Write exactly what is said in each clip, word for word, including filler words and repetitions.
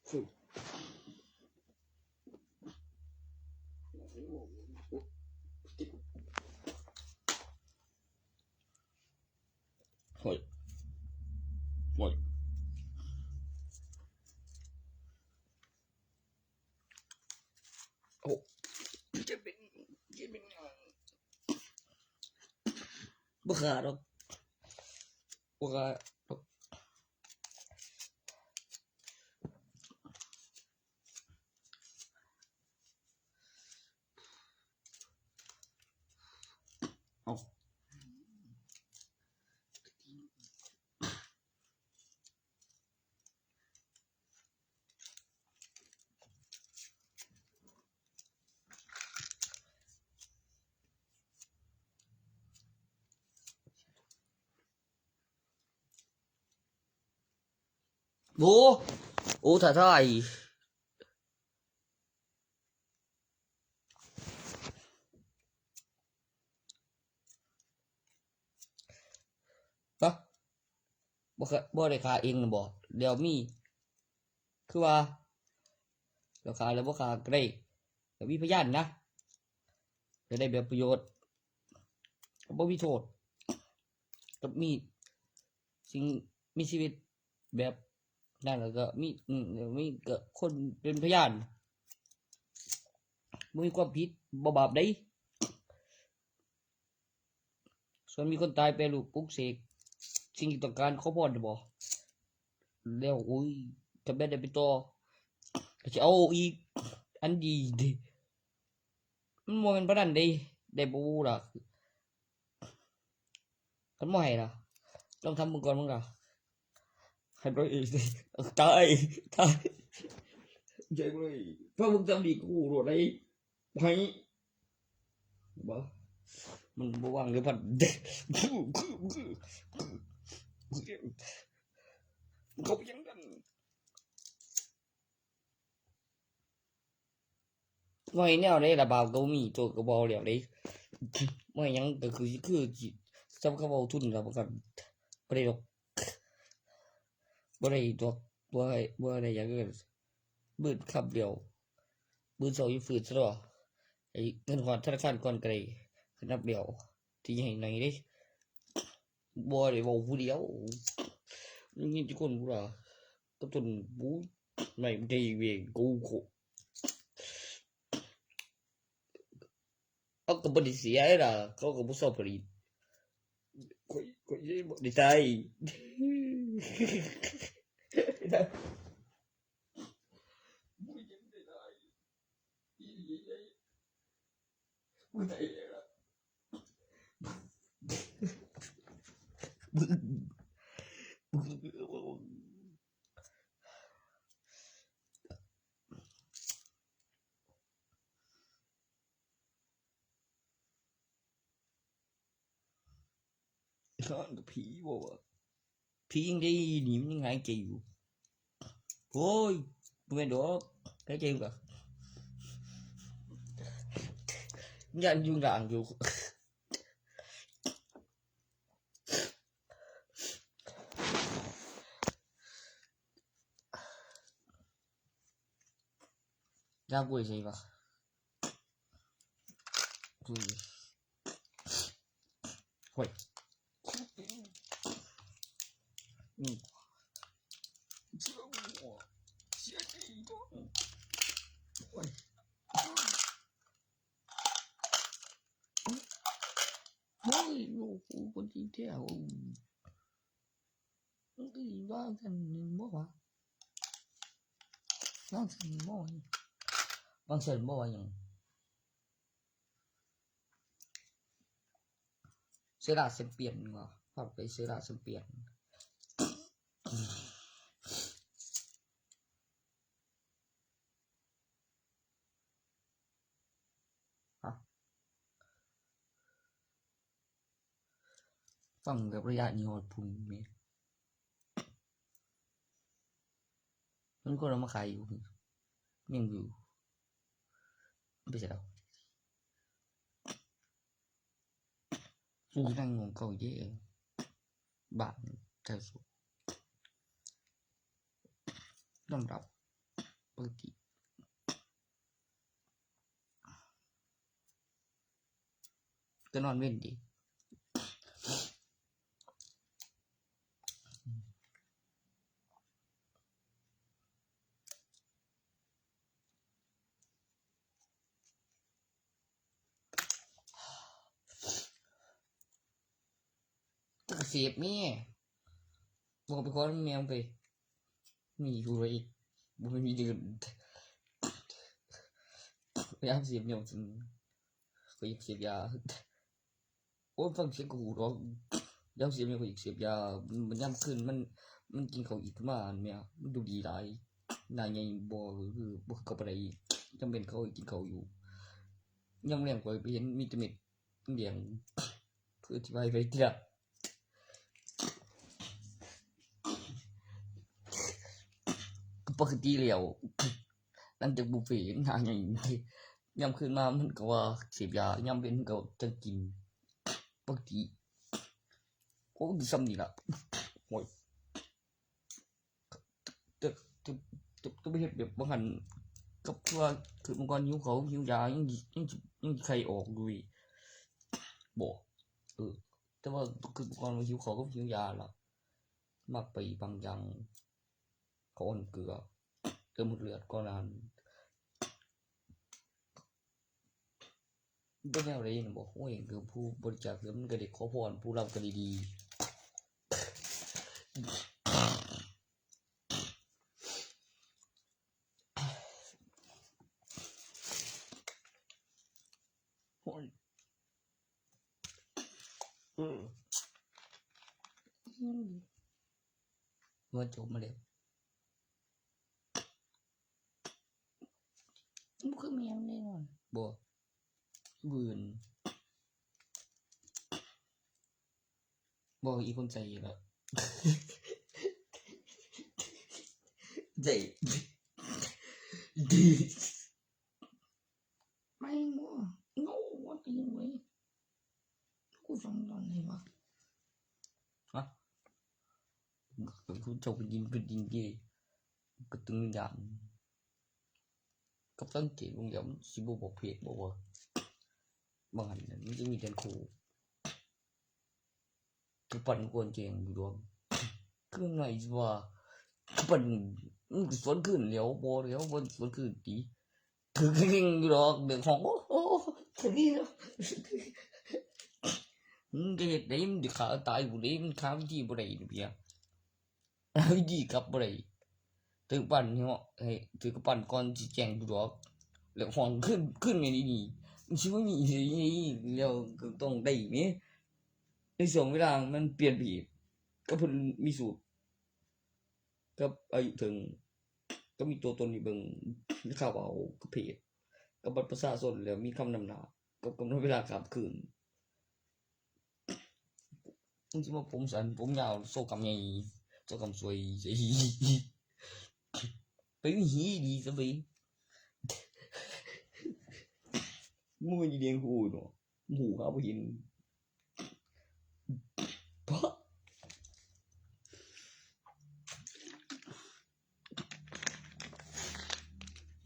โอ้ย โอ้ย โอ้ย เจ็บเป็นเจ็บเป็นบ่ขาดหรอก บ่ขาดหรอก เอา โอ้ โอ้ ท้าทาย ฮะ บ่เคย บ่ได้ฆ่าเองน่ะบ่ แล้วมี คือว่า แล้วฆ่าแล้วบ่ฆ่าก็ได้ ก็มีพยานนะ ก็ได้แบบประโยชน์ ก็บ่มีโทษ ก็มีสิ่งมีชีวิตแบบนั้น แล้วก็มี อืม มีก็คนเป็นพยาน บ่มีความผิด บ่บาปใด ส่วนมีคนตายแปรรูปปลุกเสก สิ่งที่ต้องการขอพรได้บ่ แล้ว โอ้ย ถ้าแม่นได้ไปต่อ ก็สิเอาอีก อันดีเด้ มันบ่แม่นปานนั้นเด้ ได้บ่ล่ะ คันบ่ให้ล่ะ ลองทำมึงก่อนมึงล่ะ ให้บ่ได้ ตาย ตาย ใจบ่ได้ ถ้ามึงทำดีกูโลดได้ ให้ บ่ มันบ่ว่างเลยพัด เขาไปยังกัน ไว้แนวใดล่ะ บ่าวก็มี ตัวก็บ่เอาแล้วเด้ ไว้หยังก็คือ คือสิ สำหรับเขาเอาทุนแล้ว บ่กัน บ่ได้ดอก บ่ได้ดอก บ่ได้ บ่ได้หยังเลย มืดค่ำเดียว มื้อเช้าอยู่ฟื้นซะดอก ไอ้เงินฮอดธนาคารก่อนก็ได้ นับเดียว ที่ให้หน่อยเด้ บ่ได้เว้าผู้เดียว มีทุกคนพูดว่า ก็จนบู๊ ไม่ได้เวงกูโค เอาก็บ่ได้เสียล่ะ เขาก็บ่ชอบผลิต ข่อย ข่อยบ่ได้ตาย นอนกับผีบ่วะ ผียังได้หนี มันยังหายใจอยู่ โอ้ย บ่แม่นดอก หายใจอยู่กะ ย่านอยู่หลังอยู่ ยากูใส่ปะ ดูดิ โอ้ย อืม โอ้ย โอ้ย โอ้โห คนจริงแท้ โอ้ย มันก็สิวางซั่นหนึ่งบ่วะ วางซั่นบ่วะ วางซั่นบ่วะหยัง เซราเซมเปียนบ่ พาไปเซราเซมเปียน ฮะ ฟังแบบระยะนี้ฮอดพุ่นแม่ มันก็เอามาขายอยู่ ยังอยู่ มันไปใส่แล้ว กูนั่งงงเก่าเยอะ บ้านไทยสุด ยอมรับ ปกติ ก็นอนเว้นดี ก็เสพแม่ บอกไปก่อนแม่งไป มีอยู่เลยอีก บ่มีเดือน ยามเสพเนี่ย ก็อยากเสพยา โอ้ย ฟังเสียงกูร้อง ยามเสพเนี่ยก็อยากเสพยา มันยามคืนมัน มันกินข้าวอีกมาเนี่ย มันดูดีหลาย หน้าใหญ่บ่ คือบ่คือเขาปานใด จำเป็นเขากินข้าวอยู่ ยามแลงข้อยไปเห็นมีแต่เม็ดแดง คืออธิบายไปทีละ ปกติแล้ว หลังจากบุฟเฟ่ต์หน้าใหญ่ ยามคืนมามันก็ว่าเสพยา ยามเว้นก็จั่งกิน ปกติ โอ้ย ส่ำนี่ล่ะ โอ้ย แต่ แต่ แต่ แต่ไปเฮ็ดแบบบางหั่น กับคือว่า คือเมื่อก่อนหิวข้าวหิวยา ยัง ยัง ยังไข่ออกอยู่ บ่ เออ แต่ว่าคือเมื่อก่อนว่าหิวข้าวกับหิวยาล่ะ มักไปบางอย่าง เขาอ่อนเกลือ เติมเลือดก่อนนั้น เป็นแนวใดนะบอก โอ้ย คือผู้บริจาคเลือดมันก็ได้ขอพร ผู้รับก็ได้ดี โอ้ย อืม อืม ว่าจบมาแล้ว มันคือแมวแน่นอน บ่ วืน บ่ อีคนใส่อีกแล้ว ใส่ ดี ไม่งัว โง่ ว่าตีนเว้ย กูฟังตอนไหนวะ ฮะ กูจบไปยินไปยินเย่ กระตุ้นวิญญาณ กับสังเกตเบิ่งแล้วมันสิบ่บอกเพศบ่วะ บางอันน่ะมันจะมีแต่คู่ คือปั่นกวนแจงอยู่ดอก คือไงสิว่า คือปั่น มันก็สวนคืนแล้ว บ่แล้ว บ่สวนคืนติ ถือเก่งอยู่ดอก เด็กห้อง โอ้โห แค่นี้เนาะ มึงจะเฮ็ดได้ มึงสิฆ่าตายผู้ใด มึงฆ่าวิธีบ่ได้นี่เพีย วิธีกลับบ่ได้ ถือปั่นเนาะ เฮ้ย ถือกระปั่นก่อนสิแจ้งอยู่ดอก แล้วห้องขึ้น ขึ้นไงนี่ มันสิบ่มีอีหลี แล้วก็ต้องได้แหม ในช่วงเวลามันเปลี่ยนไปอีก ก็เพิ่นมีสูตร กับอายุถึง ก็มีตัวตนให้เบิ่ง มีข่าวเอากับเพศ กับบัตรประชาชน แล้วมีคำนำหน้า กับกำหนดเวลาข้ามคืน มึงสิมาผมสั้น ผมยาว โซ่กำใหญ่ โซ่กำสวย ไปมีหีดีซะไป มึงเป็นอีเดียงกูเนาะ หมูเขาบ่เห็น ปะ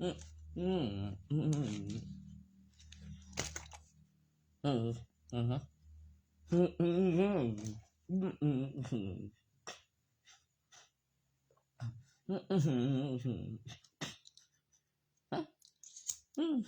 อืม อืม อืม อืม อืม อืม อืม อืม อืม อืม อืม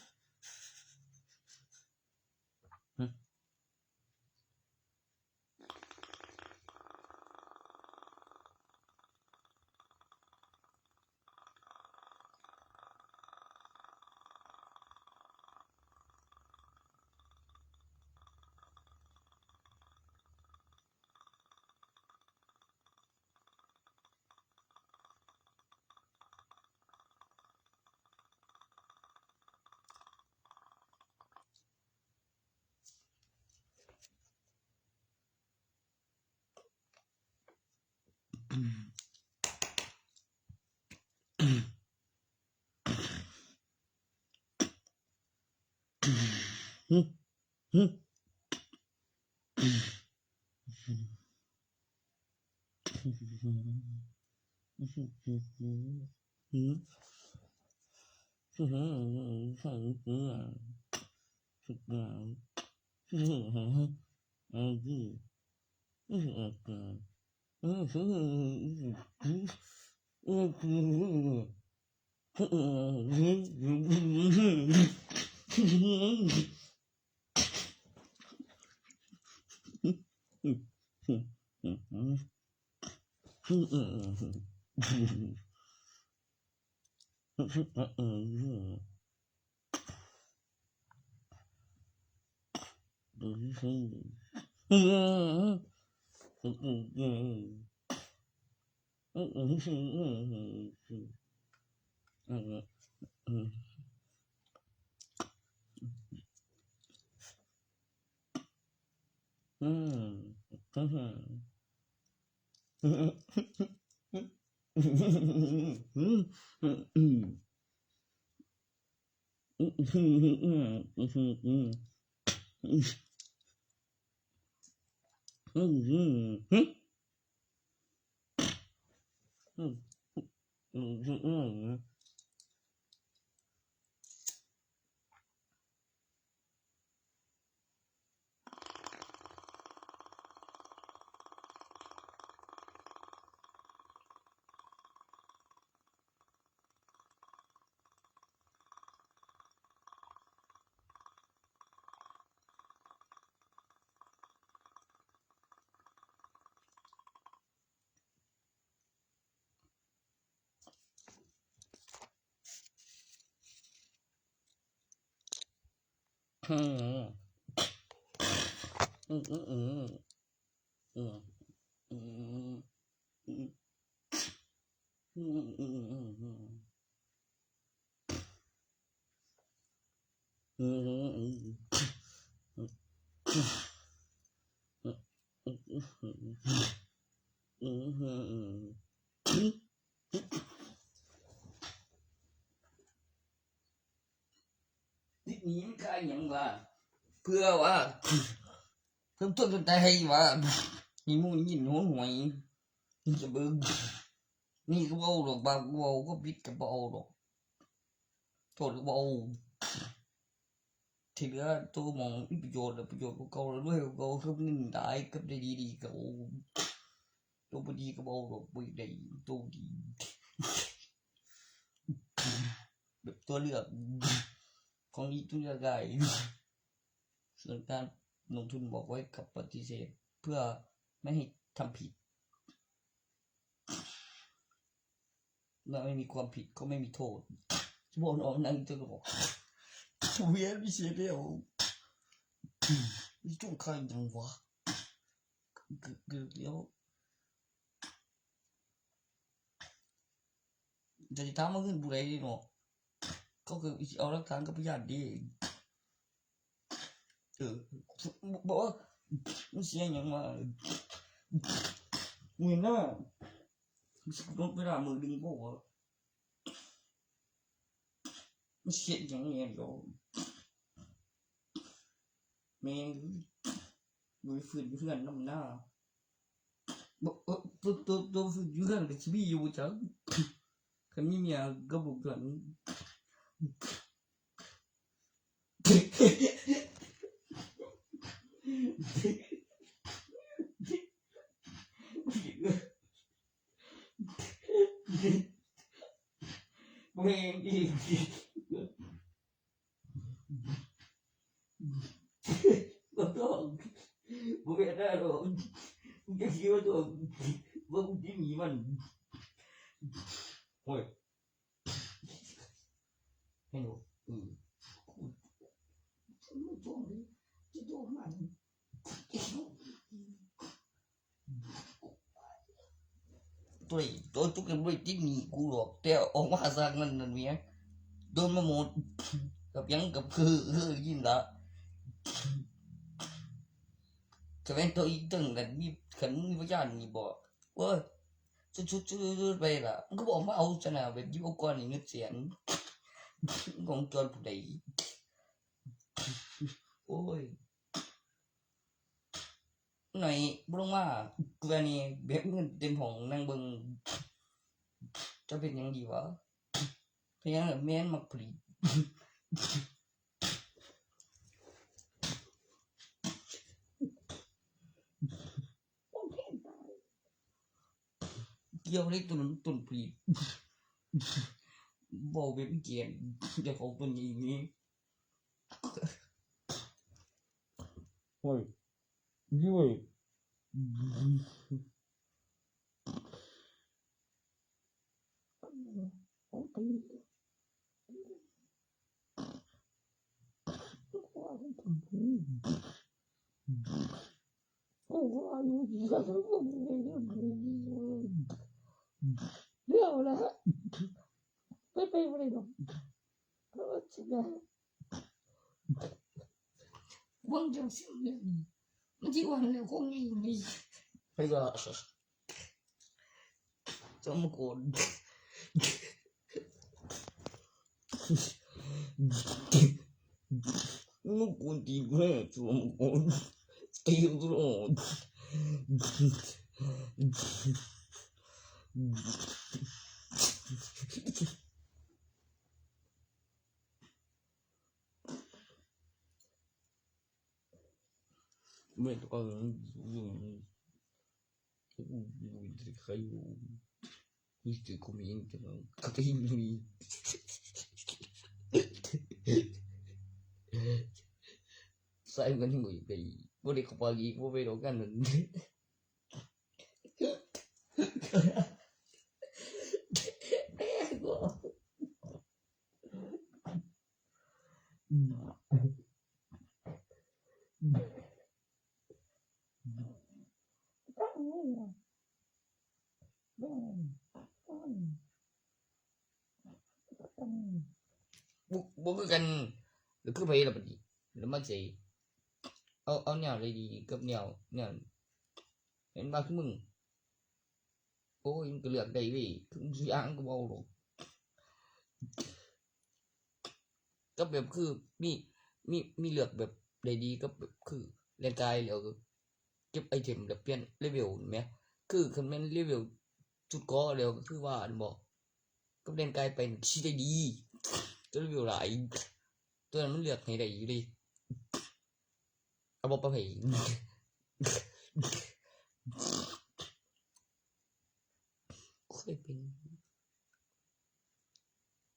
อืม อืม อืม อืม อืม อืม อืม อืม นี่มันขายหยังวะ เพื่อว่าเพิ่มต้นต้นใจให้ว่า มีหมู่ยินหัวหวย นี่จะเบิ่ง นี่ก็บ่เอาดอก บาปก็บ่เอา ก็ผิดก็บ่เอาดอก โทษก็บ่เอา ที่เหลือตัวหม่องมีประโยชน์ ประโยชน์กว่าเก่า รวยกว่าเก่า คือเงินหลาย กับได้ดีๆ ก็เอา ตัวบ่ดีก็บ่เอาดอก บ่อยากได้ตัวดี แบบตัวเลือก ของดีตัวเลือกได้ ส่วนการลงทุนบอกไว้กับปฏิเสธ เพื่อไม่ให้ทำผิด เมื่อไม่มีความผิดก็ไม่มีโทษ จะบอกน้องนั่งจนบอก เวียนไม่เสียเดียว มีช่วงใครยังวะ เกือบเกือบเดียว จะติดตามมาขึ้นผู้ใดเนาะ ก็คือเอาหลักฐานกับพยานดี เออ บอกว่า มันเสียหยังมา มือหน้า มันสิลดเวลามือดึงบอกว่า มันเสียหยังเนี่ยเดี๋ยว แม่ง อยู่ไปฝืนอยู่เพื่อนนำหน้า บ่ เออ ตัว ตัว ตัวอยู่เฮือนก็สิมีอยู่บ่จัก คันมีเมียก็บ่เกิน แม่งอีก บ่ต้อง บ่แม่นได้หรอก มึงจะคิดว่าตัว ว่ากูสิหนีมัน โอ้ย ให้หนู อืม กู กูต้องเลย จะต้องมัน ตัวนี้ ตัวจุกยังบ่ได้ติดหนี้กูหรอก แต่ออกมาจากนั่นนั่นเมีย โดนมาหมด กับหยังกับคือ คือยินละ ก็แม่นตัวอีกตึงกัน มี คันมีพยานนี่บอก โอ้ย สุดๆๆๆไปล่ะ มันก็บอกมาเอาซะนะ แบบหยิบเอาก่อนนี่เงินแสน ของจอนผู้ใด โอ้ย หน่อยบ่ลงมา กูว่านี่แบกเงินเต็มห้องนั่งเบิ่ง จะเป็นหยังดีวะ เป็นหยังล่ะ แม่นมักผลิต เกี่ยวเลยต้น ต้นผลิต บอกเป็นเกียรติเจ้าของต้นนี้นี่ โอ้ย โอ้ย เดี๋ยวละ ไปไปบ่ได้ดอก เพราะว่าสิได้ เบิ่งจังซี่ มันสิอ้วนแล้วคงอีหลี ไปก็ สมควร มึงกวนตีนแม่ สมควร ตีนตลอด ไม่ต้อง Uite cum e intră, că te intri. Să ai mă nimă pe ei. Bă, de copalii, bă, pe locan.บ่ บ่คือกัน ก็คือไผล่ะบัดนี้ แล้วมันสิเอา เอาแนวใดดีกับแนว แนว เห็นบ่คือมึง โอ้ย มันก็เลือกได้เว้ย คือมึงสิอ้างก็บ่เอาหรอก ก็แบบคือมี มี มีเลือกแบบได้ดีกับแบบคือแล่นกายแล้วก็เก็บไอเทมแล้วเปลี่ยนเลเวลแหม คือคันแม่นเลเวลสุดเกาะแล้วก็คือว่าอันบ่ กับแล่นกายไปนี่สิได้ดี ตัวเลเวลหลาย ตัวนั้นมันเลือกให้ได้อยู่เด้ เอาบ่ปะไผ เคยเป็น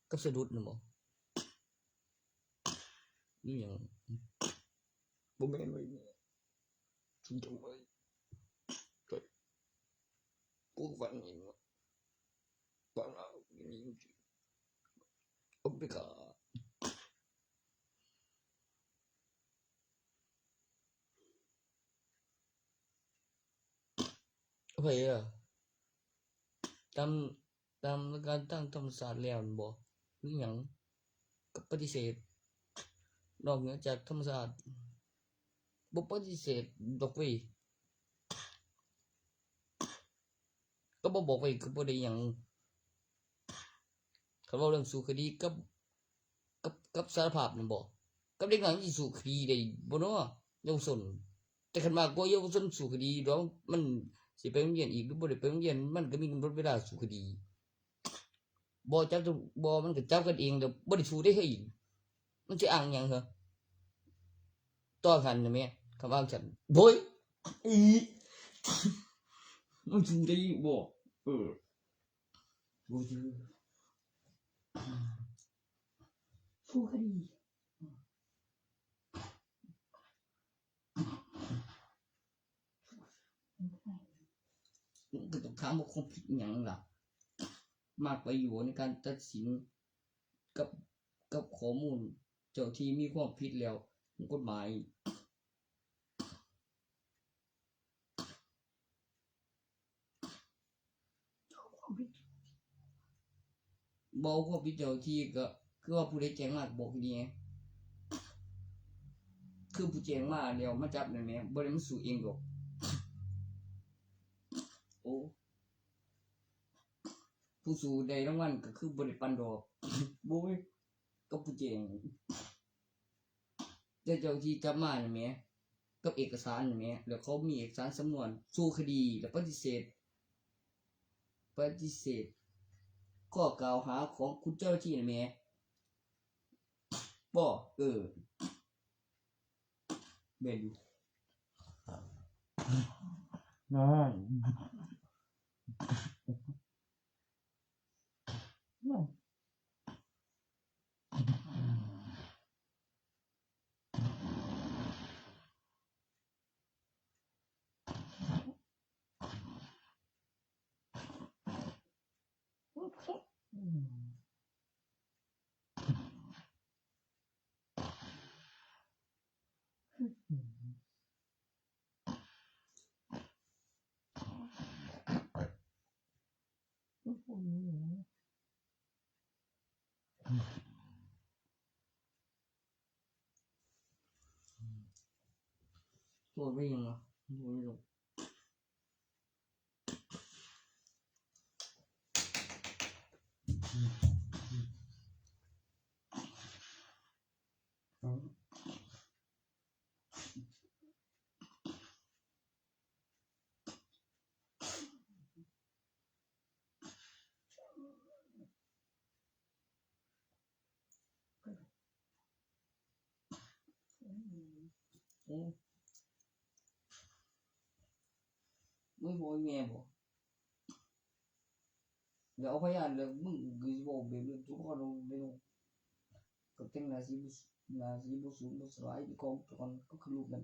กับสะดุดน่ะบ่ อีหยัง บ่แม่นเว้ย สุดยอดเว้ย เฮ้ย กูฝันเห็นว่ะ ฝันว่ามีจริง โอเมก้า โอเคอะ ตาม ตามหลักการทางธรรมชาติแล้วแม่นบ่ หรือหยัง ก็ปฏิเสธ นอกเหนือจากธรรมชาติ บ่ปฏิเสธดอกเว้ย ก็บ่บอกไว้ก็บ่ได้หยัง คันเว้าเรื่องสู้คดีกับ กับ กับสารภาพนั่นบ่ กับเด็กน้อยมันสิสู้คดีได้บ่น้อ เยาวชน แต่คันว่ากลัวเยาวชนสู้คดี เดี๋ยวมันสิไปโรงเรียนอีก หรือบ่ได้ไปโรงเรียน มันก็มีกำหนดเวลาสู้คดี บ่จับ บ่ มันก็จับกันเอง แล้วบ่ได้สู้เด้เฮ้ย มันสิอ้างหยังเหรอ ต่อกันนะแม่ คำว่าจั่งซั่น โว้ย อี มันสู้ได้บ่ เออ บ่ถือ สู้คดี มันก็ต้องถามว่าความผิดอิหยังล่ะ มากไปอยู่ในการตัดสินกับ กับข้อมูลเจ้าที่มีความผิดแล้ว กฎหมาย บ่เอาความผิดเจ้าที่ก็คือว่าผู้ใดแจ้งมาก็บอกดีไง คือผู้แจ้งมาแล้วมาจับนั่นแหม บ่ได้มาสู้เองดอก โอ้ ผู้สู้ได้รางวัลก็คือบ่ได้ปานดอก โว้ย กับผู้แจ้ง แต่เจ้าที่จับมานั่นแหม กับเอกสารนั่นแหม แล้วเขามีเอกสารสำนวนสู้คดี แล้วปฏิเสธ ปฏิเสธ ข้อกล่าวหาของคุณเจ้าหน้าที่นะแหม บ่ เออ แม่นอยู่ นั่น โทษไม่ยังวะโทษไม่ลง โอ้ มึงบ่มีแม่บ่ เดี๋ยวเอาพยานเลย มึงคือสิบอกแบบนี้ทุกคนเลย ก็แต่งหน้าสีบ่ หน้าสีบ่สูงบ่สลาย อีกของทุกคนก็คือรูปนั้น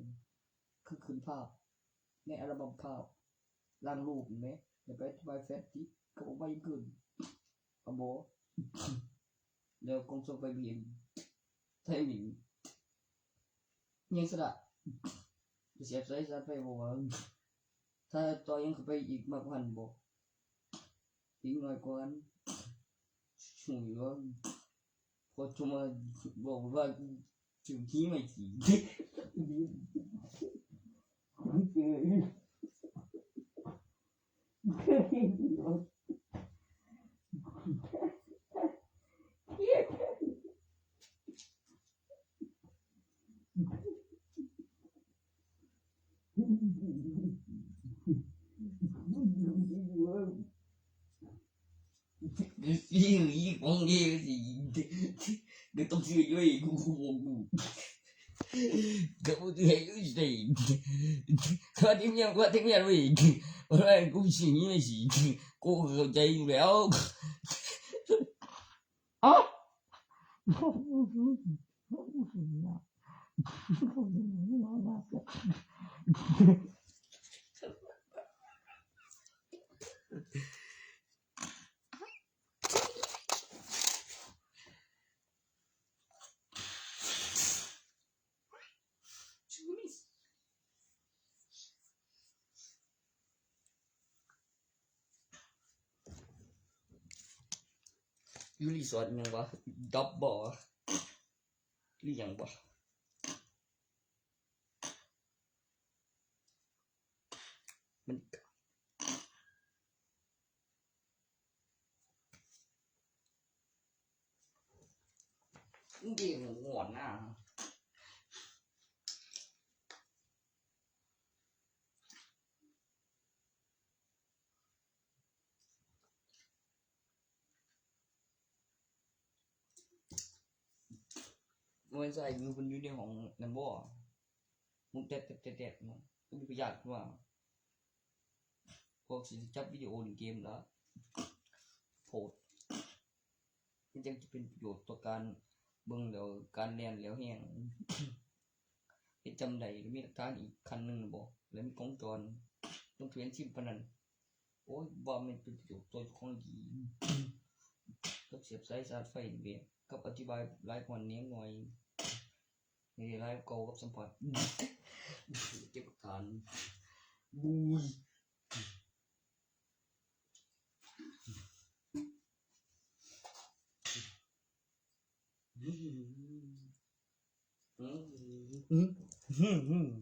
คือขึ้นภาพ ในอัลบั้มภาพ ล้างรูปแหม อย่าไปอธิบายแฟนติ ก็บอกว่ายังขึ้น เอาบ่ แล้วกงส่งไปบีเอ็ม ไทยหมิง ยังสะดะ เสียบสายชาร์จไฟบ่วะ ถ้าต่อยังเข้าไปอีกมากกว่าหั้นบ่ อีกหน่อยกว่านั้น ช่วยว่า พอจะมาบอกว่าถึงที่ไม่กี่ Ih, ih, kong ih, si, gatong si Yoy, gugu, gugu. Gabu tu ya, Yoy, si. Kau tim yang, kau tim yang, Yoy. Orang aku sini, si. Kau kau jai, Yoy. Ah? Yuli suat yang wah, dap ba wah. หรือหยังวะ มัน มันดีหัวหน้า มันใส่มือมันอยู่ในห้องนั่นบ่ มึงแตะแตะแตะแตะมัน กูไปอยากว่า พวกสิจับวิดีโอเล่นเกมแล้ว โพสต์ มันจั่งจะเป็นประโยชน์ต่อการเบิ่งแล้ว การเรียนแล้วแฮง เฮ็ดจำได้ มีหลักฐานอีกขั้นหนึ่งบ่ แล้วมีกล้องจร ต้องเปลี่ยนซิมปานนั้น โอ้ย บ่แม่นเป็นประโยชน์ต่อเจ้าของดี กับเสียบสายชาร์จไฟนี่เด้ กับอธิบายหลายกว่านี้หน่อย นี่หลายเก่ากับสัมผัส เก็บหลักฐาน บุย อืม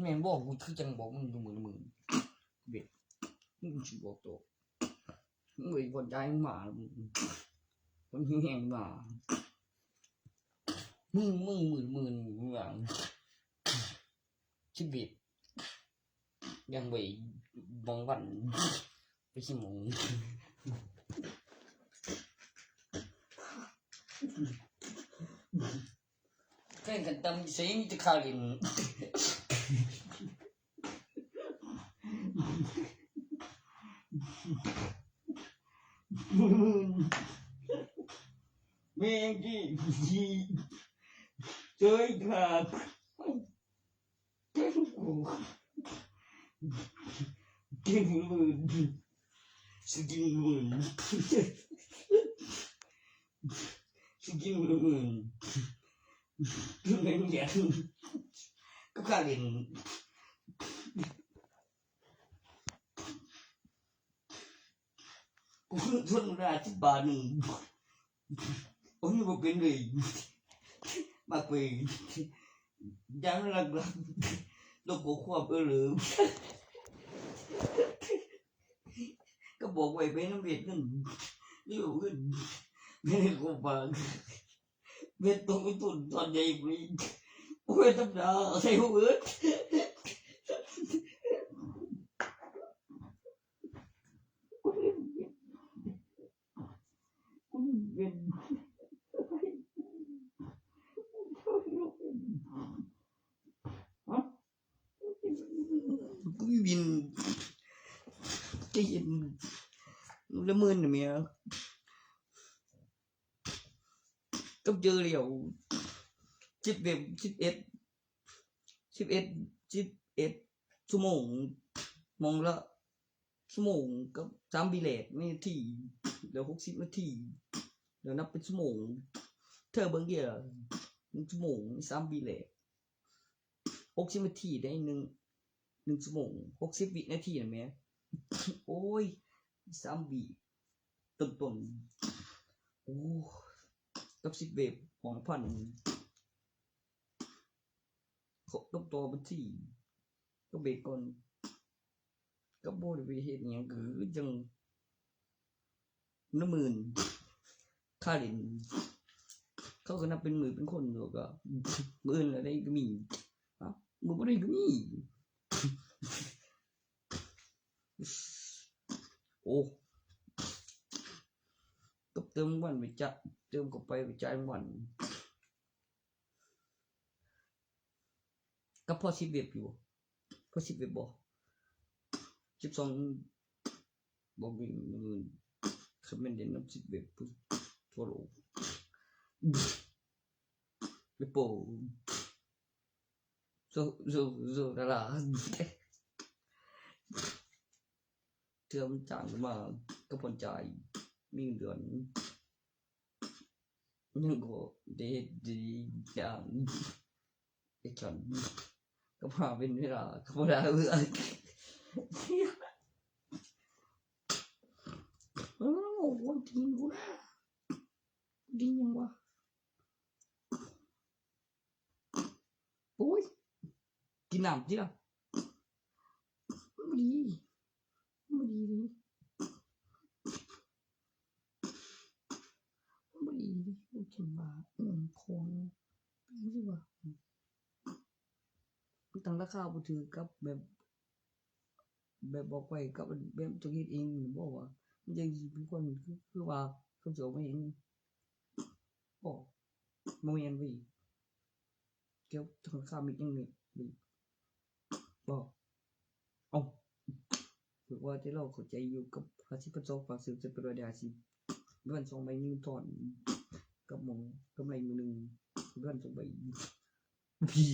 แม่นบอกกูคือจังบอกมึงอยู่มื้อละมื้อ เบ็ด มึงสิบอกโต มึงไอ้คนย้ายมึงมา มึง คนหิวแฮงมา มึง มึงหมื่นหมื่นมึงว่า ชีวิต ยังไปบางวัน ไปสิโมง แข่งกันตำเสียงจะข่าวเล่น แม่งที่ที่เจออีกครับ กินมือ สกินมือ สกินมือ เล่นเกม ก็กลายเป็น กูทนเวลาสิบบาทหนึ่ง โอ้ยบ่เป็นเลย มากไป ยังหลักๆ แล้วก็ควบเออเลย ก็บอกไว้ไปน้ำเบ็ดนั่น นี่บอกขึ้น ไม่ได้โกบาง เบ็ดตกไปตุ่นตอนใหญ่ไป โอ้ย ธรรมดา ใส่หัวเอิ้น เป็น กูบิน จะเห็น ละเมินน่ะเมีย กับเจอเดียว สิบเอ็ด สิบเอ็ด สิบเอ็ด สิบเอ็ด ชั่วโมง มองละ ชั่วโมงกับสามวิแรก นาที แล้วหกสิบนาที แล้วนับเป็นชั่วโมง เธอเบิ่งเดียว หนึ่งชั่วโมง สามวิแรก หกสิบนาทีได้หนึ่ง หนึ่งชั่วโมง หกสิบวินาทีน่ะแม่ โอ้ย สามวิ ต้นๆ โอ้ กับสิบเวฟ สองพัน เขาต้องต่อบัญชี ก็เบรกก่อน ก็บ่ได้ไปเฮ็ดหยัง คือจัง น้ำหมื่น ค่าเล่น เขาก็นับเป็นหมื่นเป็นคนอยู่ ก็ มื้ออื่นละได้ก็มี เอ้า มื้อบ่ได้ก็มี โอ้ ก็เติมวันไปจ่าย เติมเข้าไปไปจ่ายวัน ก็พอสิบเว็บอยู่ พอสิบเว็บบ่ สิบสอง บ่มีเงิน คอมเมนต์เด่นนำสิบเว็บทั่วโลก ไปโป โซ โซ โซดารา เทื่อมันจ้างมา ก็ผ่อนจ่าย มีเงินเดือน ยังก็ได้เฮ็ดดีอย่าง ไอ้ฉัน ก็พาเป็นเวลา ก็บ่ได้เวลา เออ โอ้โห กินกูนะ กินยังวะ โอ้ย กินน้ำติล่ะ บ่ดี บ่ดีเลย บ่ดีเลย บ่กินว่า อืม ของ เป็นจั่งซี้วะ มันตั้งราคาบ่ถืกกับแบบ แบบบอกไว้กับแบบตัวเฮ็ดเองนี่บ่วะ มันจั่งสิเป็นคน คือ คือว่าเขาสิเอามาเฮ็ด บ่ บ่แม่นเว้ย เกี่ยวทางค่ามิตรยังนี่ บ่ เอ้า คือว่าที่เราเข้าใจอยู่กับห้าสิบพันสองฝากซื้อจะเป็นร้อยได้ห้าสิบ เดือนสองใบหนึ่งทอน กับหมองกำไรมื้อหนึ่ง เดือนสองใบ พี่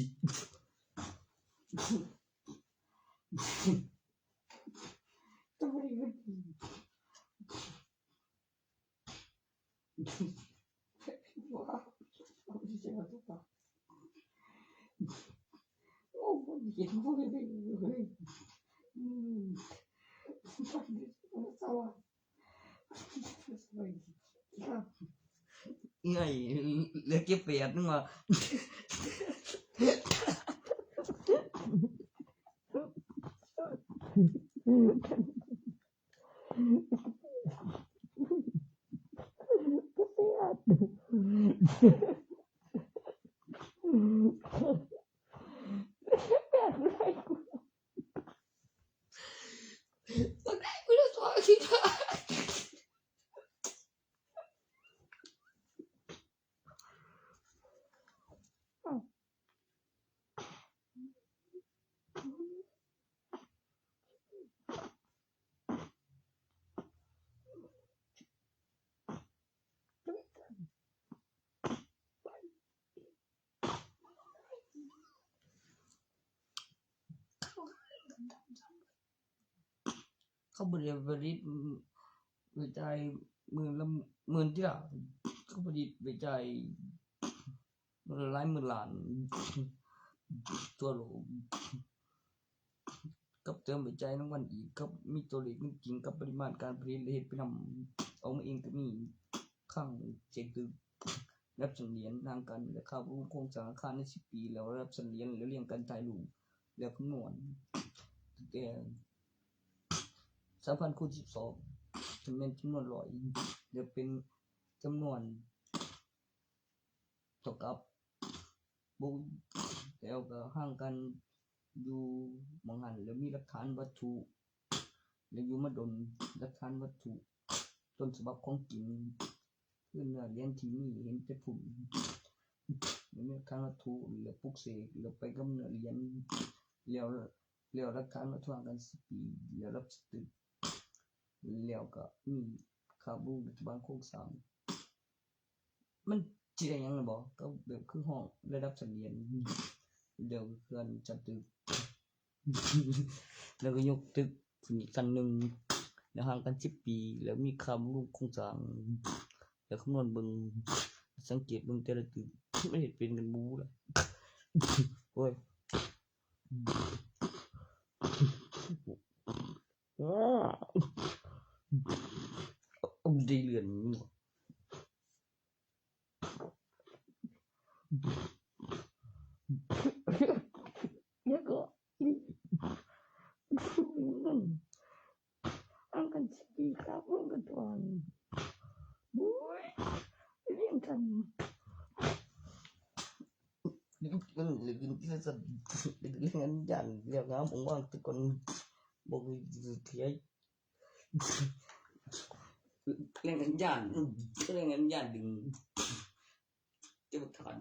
ทำไมมัน ว้าว เอาไปเสียบตุ๊กตา โอ้โห เห็นพวกนี้เลย อืม สวัสดีครับ เอ้ย เหลือเก็บแปดนึงว่ะ เขาบ่ได้ผลิตไปจ่ายหมื่นละหมื่นติล่ะ เขาผลิตไปจ่ายมื้อละหลายหมื่นล้าน ทั่วโลก กับเติมไปจ่ายนำกันอีก กับมีตัวเลขเงินจริงกับปริมาณการผลิตและเฮ็ดไปนำ ออกมาเองก็มี คลังเช็คตึก รับสังเหรียญ ทางการมูลค่าบำรุงโครงสร้างอาคารในสิบปี แล้วรับสังเหรียญ แล้วเรียงการถ่ายรูป แล้วคำนวณ ตั้งแต่สามพันคูณสิบสอง จำนวน จำนวนร้อย แล้วเป็นจำนวน เท่ากับ บ่ แล้วก็ห่างกันอยู่หม่องหั้น แล้วมีหลักฐานวัตถุ แล้วอยู่มาดน หลักฐานวัตถุ ต้นฉบับของจริง คือเนื้อเหรียญที่มีเห็นแต่พุ่น แล้วมีหลักฐานวัตถุ แล้วปลุกเสก แล้วไปกับเนื้อเหรียญ แล้ว แล้วหลักฐานวัตถุห่างกันสิบปี แล้วรับสตึก แล้วก็มีค่าบำรุงรัฐบาลโครงสร้าง มันสิได้หยังล่ะบ่ ก็แบบคือห้องระดับเสลียง เดี๋ยวเพื่อนจัดตึก แล้วก็ยกตึกขึ้นอีกขั้นหนึ่ง แล้วห่างกันสิบปี แล้วมีค่าบำรุงโครงสร้าง แล้วคำนวณเบิ่ง สังเกตเบิ่งแต่ละตึก มันเฮ็ดเป็นกันบ่ล่ะ โอ้ย อ้า เอาได้เลื่อน แล้วก็ อันกันสิครับ มันก็ตอน โอ้ย เรียนกัน เรื่อง เรื่อง เรื่อง เรื่อง ย่านเรื่องงาม ผมว่าทุกคนบอกเลย เสีย แรงอันย่านแรงอันย่านดึงเจ้าทาน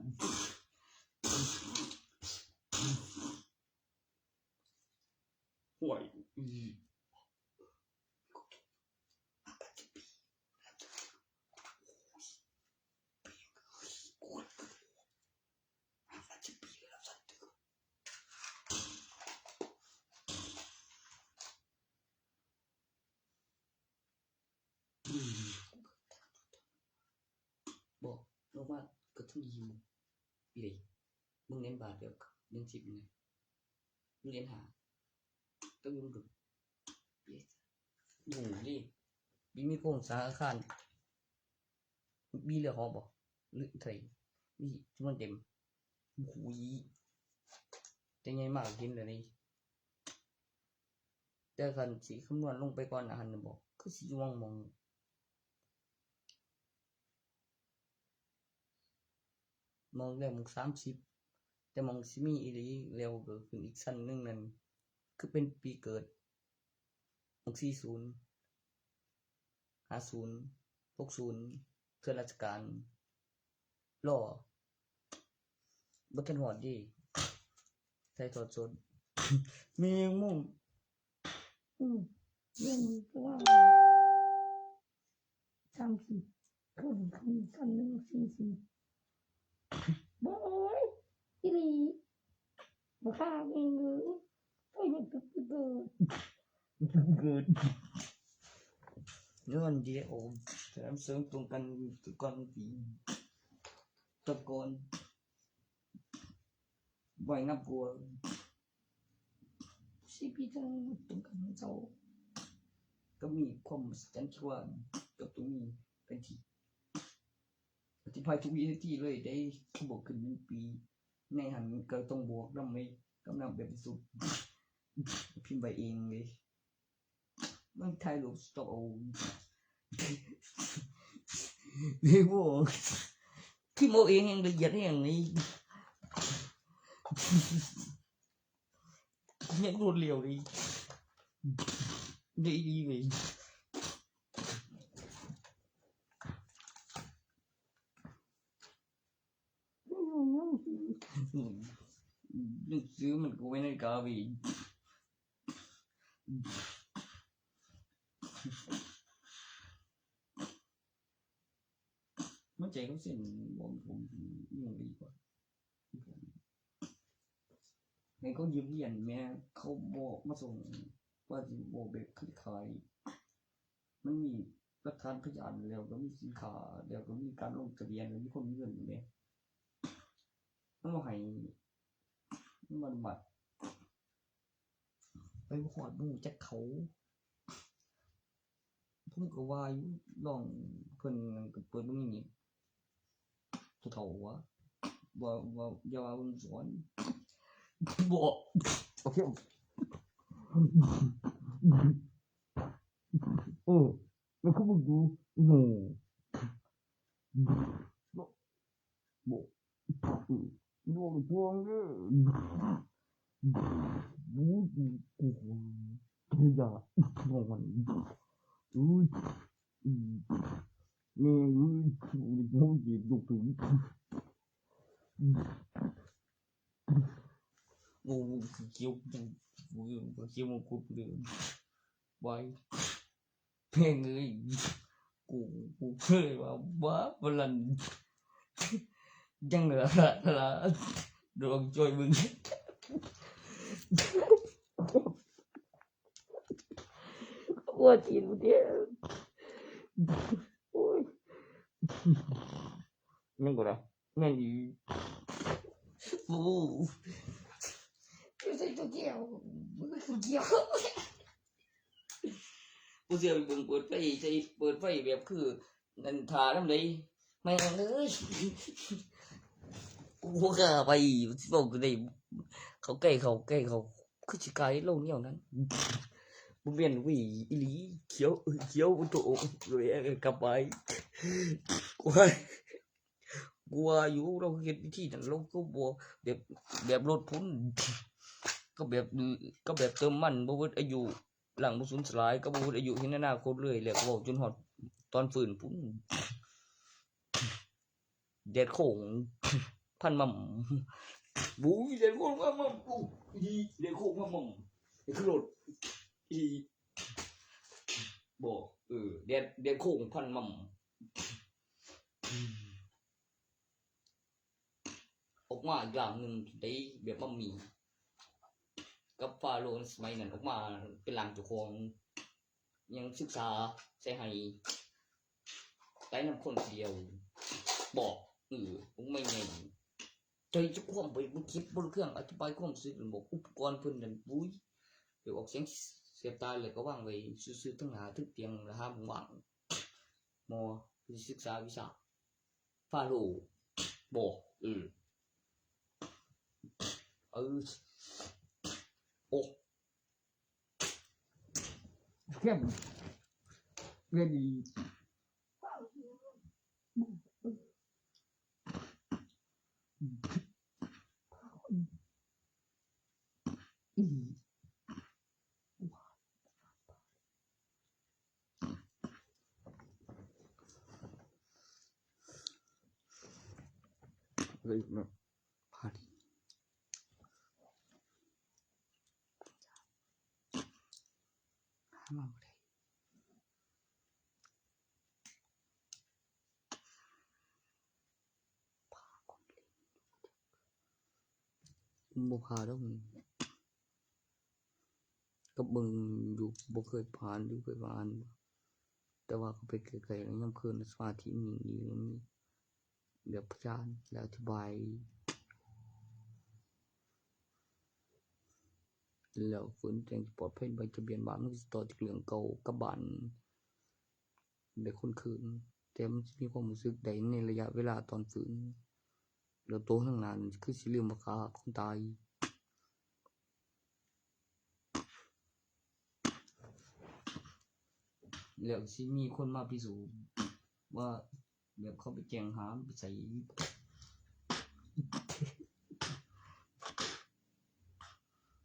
ห่วย บอกลงว่ากระทุ่มยิงอีเลยมึงเน้นบาทเดียวกับเน้นสิบไงมึงเน้นหาต้องยุ่งดุ yes อยู่นี่มีมีโครงสร้างอาคารมีเรือหอบอกหรือไทยมีจำนวนเต็ม โอ้ยแต่ไงมากกินเลยนี่แต่คันสีคำนวณลงไปก่อนอาหารน่ะบอกคือสีม่วงมองมองแล้วมองสามสิบแต่มองสิมีอีหลีแล้วก็ขึ้นอีกชั้นหนึ่งนั่นคือเป็นปีเกิดมองสี่ศูนย์ห้าศูนย์หกศูนย์เกิดราชการรอบ่ทันฮอดเด้ใส่ทอดสดมียังมุ่ง อืมเรื่องนี้ก็ว่าสามสิบคนคนคนหนึ่งสี่สิบโอ้ยอีหลีบ่ฆ่าเองเลยโอ้ยมันตึกตึกเกิดเกิดเงินเดียวแถมเสริมตรงกันตะกอนปีตะกอนไหวงับกลัว ชีวิตต้องการเจ้าก็มีความสัจจันทร์ที่ว่ากับตรงนี้เป็นที่อธิบายทุกวินาทีเลยได้บวกขึ้นหนึ่งปี ในหันก็ต้องบวกนำไม่กำลังแบบสุดพิมพ์ไปเองเลยมันถ่ายรูปสต็อกเอาเรียกว่าพิมพ์เอาเองยังละเอียดแห่งนี้ ยังรวดเร็วเลยได้ดีเลยหนังสือมันก็ไว้ในกาวีมันใจก็เส้นบอมผมยังดีกว่า ให้เขายืมเงินแม่เขาบอกมาส่งว่าสิบอกแบบขายๆมันมีหลักฐานพยานแล้วก็มีสินค้าแล้วก็มีการลงทะเบียนแล้วมีคนมีเงินอยู่เนี่ยมันบ่ให้มันบัดไปบ่ฮอดบ่ฮู้จักเขา ผมก็ว่าอยู่ลองเพิ่นก็เปิดเบิ่งนี่ผู้เฒ่าว่าว่าว่าอย่าว่าเพิ่นสอนบ่โอเคเออมันคือมึงดูโอ้บ่บ่พวงเด้อบูกูกูกูอย่าพวงมันอุ้ย อืมแม่งเอ้ยกูนี่กูเจ็บยกถึงโอ้โหเขียวกูกูเขียวมังคุดเลยไว้แม่งเอ้ยกูกูเคยว่าบ้าบลันยังเหลือละละดวงจอยมึง อ้วนอีกแล้วเนี่ยโอ้ยแม่งกูนะแม่งอีโอ้ยใส่ตัวเดียวตัวเดียวกูเสียไปเบิ่งเปิดไฟใส่เปิดไฟแบบคือนั่นทาน้ำเลยแม่งเลยกูบ่กล้าไปสิบอกกูได้เขาใกล้เขาใกล้เขา คือสิกลายโลกแนวนั้นบ่แม่นเว้ยอีหลีเขียวเอ้ยเขียวโตเลยกลับไปว้ายกลัวอยู่เราเฮ็ดวิธีนั้นเราก็บ่แบบแบบลดพุ้นก็แบบก็แบบเติมมันบ่เบิดอายุ หลังบ่สูญสลาย ก็บ่หมดอายุ เห็นอนาคตเลย แล้วก็เว้าจนฮอดตอนฟื้นพุ้น แดดโค้ง พันหม่ำ บุ้ย แดดโค้งพันหม่ำ อู้ อีแดดโค้งพันหม่ำ ไอ้คือรถ อี บ่ เออ แดด แดดโค้งพันหม่ำ ออกมาอีกร่างหนึ่งได้แบบมัมมี่ กับฟาโรห์สมัยนั้น ออกมาเป็นร่างเจ้าของ ยังศึกษาใส่ให้ ใต้น้ำข้นเดียว บอก เออ มึงไม่ไง ใจจะคว่ำไป มึงคิดบนเครื่องอธิบายความรู้สึก บอกอุปกรณ์เพิ่นนั่น บุ้ย เดี๋ยวออกเสียงเสียบตาเลยก็วางไว้ซื่อๆ ทั้งหน้าทั้งเตียง แล้วห้ามว่าง หมอ ไปศึกษาวิชา ฟาโรห์ บอก เออ เออ โอ้ เข้ม เรียนดี อี อะไรอีกเนาะ พาดี หามาบ่ได้ พาคนเล่น บ่พาดอก กับเบิ่งอยู่ บ่เคยผ่าน อยู่เคยผ่าน แต่ว่าเขาไปไกลๆ แล้วยามคืนสมาธิมันนิ่งดี มันมีแบบพยาน แล้วอธิบาย แล้วคนแจ้งปลอดภัย ใบทะเบียนบ้าน มันก็สิต่อจากเรื่องเก่ากลับบ้าน ได้คนคืน แต่มันสิมีความรู้สึกได้ในระยะเวลาตอนฟื้น แล้วโตข้างหน้านั่นคือสิลืมว่าฆ่าคนตาย แล้วสิมีคนมาพิสูจน์ว่า แบบเขาไปแจ้งหา ไปใส่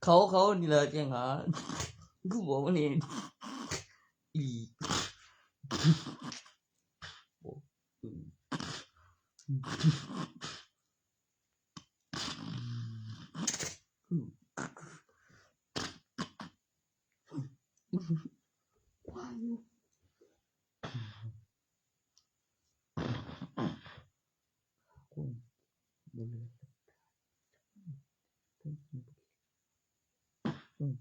เขา เขานี่แหละแจ้งหา คือบอกว่านี่ อี โอ้ อืม อืม อืม ว่าอยู่ คนบ่เหลือ อืม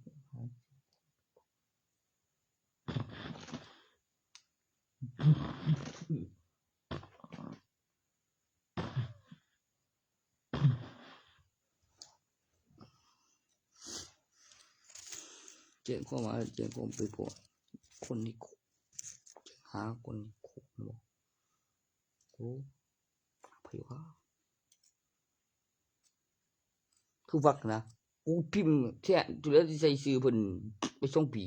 แจ้งความมา แจ้งความไปพอคนในคุก หาคนในคุกเนาะ โอ้ ไผวะ คือวักนะ กูพิมพ์แท้ จุดแล้วที่ใส่ชื่อเพิ่นไปสองปี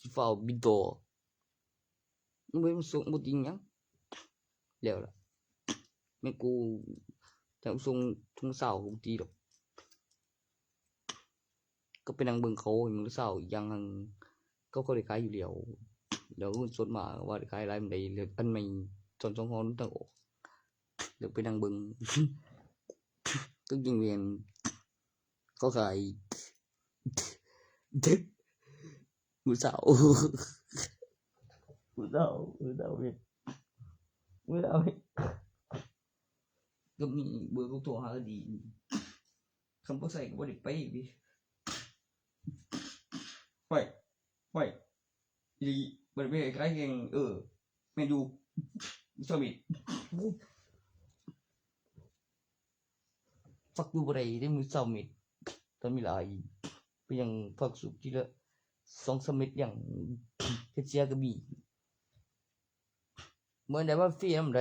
สิฟ้าวบินต่อ มึงไปส่งบ่ติงหยัง แล้วล่ะ แม่นกูจะส่งถุงเศร้ากูบ่ตีดอก ก็ไปนั่งเบิ่งเขา มันก็เศร้า อีกอย่างหนึ่งเขาก็ได้ขายอยู่แล้ว แล้วเงินสดมาว่าได้ขายหลายปานใด แล้วอันใหม่ สองสองห่อมันต้องออก แล้วไปนั่งเบิ่ง ก็ยิงเวียน เขาขาย มื้อเช้า มื้อเช้า มื้อเช้าเว้ย มื้อเช้าเว้ย ก็มีเบอร์กูโทรหาก็ดี คันบ่ใส่ก็บ่ได้ไปเว้ย ไป ไป อีหลี บ่ได้ไปไกลแฮง เออ แม่นอยู่ สมิธ ฟักอยู่บ่ได้เด้ มื้อเช้าเม็ด ตอนมีหลาย ไปยังฟักสุกทีละสองสามเม็ด ยังเฮ็ดเสียก็มี เมื่อใดมาฟรีนำใด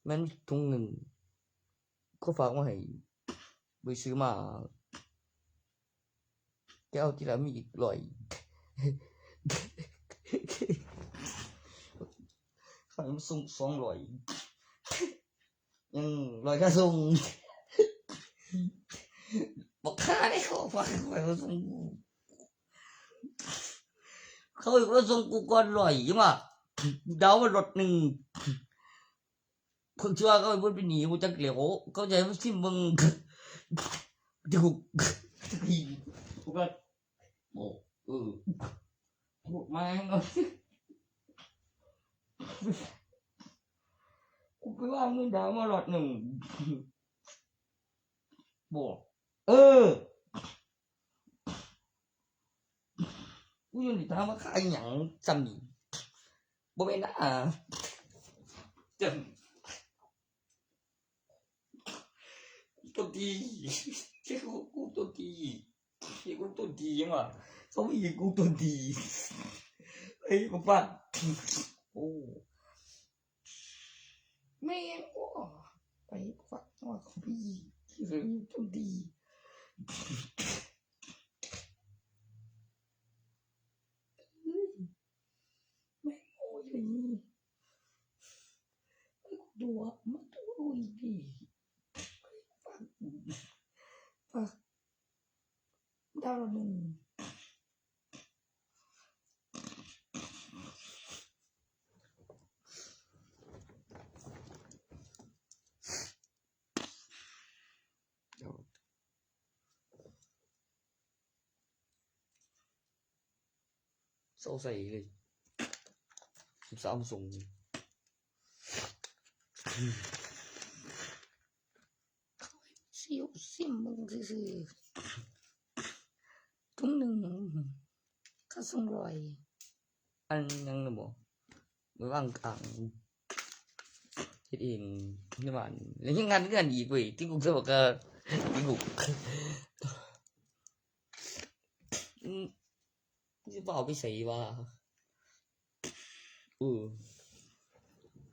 แม่นถุงหนึ่ง เขาฝากมาให้ ไปซื้อมา แกเอาทีละมีอีกร้อย ขายมาส่งสองร้อย ยังร้อยค่าส่ง บอกค่าได้เขาฝากไปมาส่ง เขาอีกว่าส่งกูก่อนร้อยยังว่าดาวว่ารถหนึ่งคนชั่วเขาไปพูดไปหนีกูจักเหลียวเขาใจมันซิมเบิ่งที่กูกูก็โอ้เออพูดมาให้เรากูไปว่ามึงดาวมารถหนึ่งบอกเออ กูอยู่นี่ถามว่าขายหยังจำนี่บ่แม่นนะจำกูตัวดีเจ้ากูตัวดีเจ้ากูตัวดียังวะเขาอีกกูตัวดีไอ้ยกูปัดโอ้แม่งโอ้ไปฟักว่าเขาไปอีกที่เรื่องตัวดี ไม่โอ้ยเลยไอ้กูดูอ่ะมันตัวอีดีปักปักดาวหนึ่งเศร้าใส่เลยสิบสามส่งเสียวซิมมึงซื่อๆถุงหนึ่งค่าส่งร้อยอันยังนะบอกไม่ว่างกลางเฮ็ดเองนี่มันแล้วยังงานเงินอีกเว้ยที่กูจะบอกก็ที่กูอืมกูจะบอกไปใส่ว่าเออ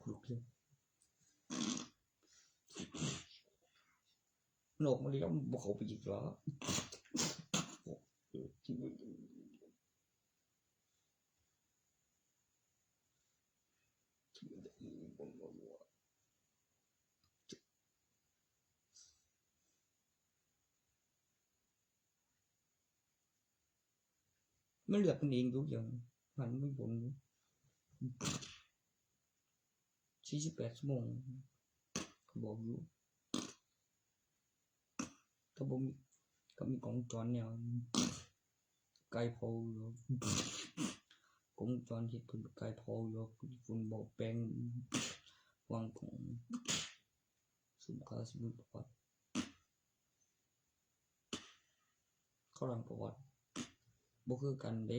ลุกเลยนอกมาแล้วบอกเขาไปอีกแล้ว มันเลือกกันเองทุกอย่างมันไม่ผลอยู่สี่สิบแปดชั่วโมงเขาบอกอยู่ถ้าผมก็มีกล้องจรเนี่ยไกลพออยู่กล้องจรที่เป็นไกลพออยู่คุณบอกแปลงวางของสุขภาพชีวิตประวัติ เขาหลังประวัติบ่คือกันเด้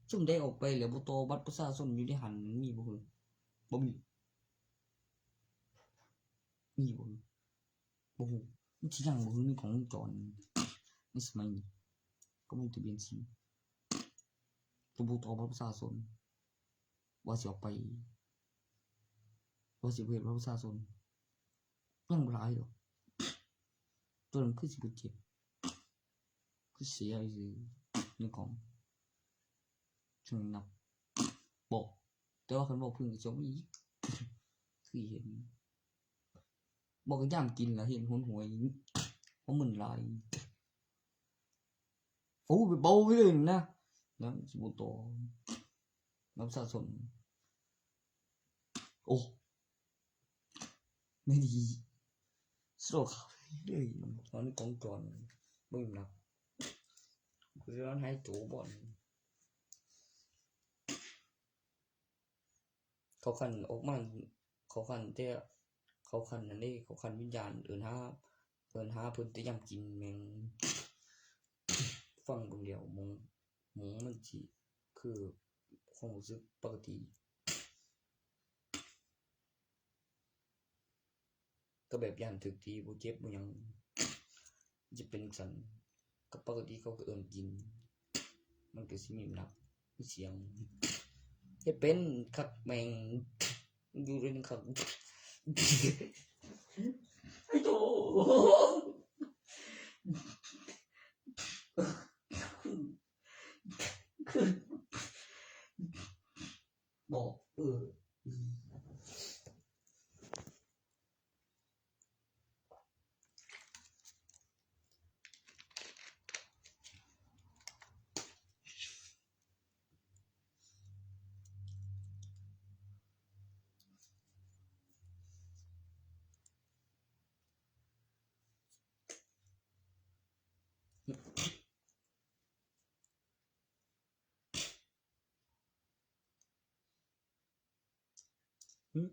ซุ่มได้ออกไปแล้วบ่ต่อบัตรประชาชนอยู่ในหันมีบ่คือบ่มีมีบ่คือบ่ฮู้มันสิยังบ่คือมีของจรในสมัยนี้ก็ลงทะเบียนสิบ่ต่อบัตรประชาชนว่าสิออกไปว่าสิบ่เฮ็ดบัตรประชาชน ยังบ่หลายดอกตัวนั้นคือสิบ่เจ็บคือเสียซื่อในกล่องช่วงนับบอกแต่ว่าคันบอกเพิ่นก็สิเอามาอีกคือเห็นบอกก็ย่ามกินล่ะเห็นหนหวยเพราะมึนหลายโอ้ไปเบาไปเลยนะนะสิบ่ต่อน้ำสะสมโอ้ ไม่ดีสโลว์เขาเลยตอนนี้กองจรเบิ่งหนักคือร้อนหายตัวบ่อนเขาคันออกมาเขาคันแต่เขาคันนั่นนี่เขาคันวิญญาณเอินหาเอินหาเพิ่นแต่ยามกินแมงฟังเบิ่งเดียวมงมงมันสิคือความรู้สึกปกติ ก็แบบย่านถืกตีบ่เจ็บบ่หยังจะเป็นสันก็ปกติเขาก็เอิ้นกิน มันก็สิมีหนักมีเสียงเฮ็ดเป็นคักแม่งอยู่เล่นคักไอ้โตคือบอกเออ Hmm?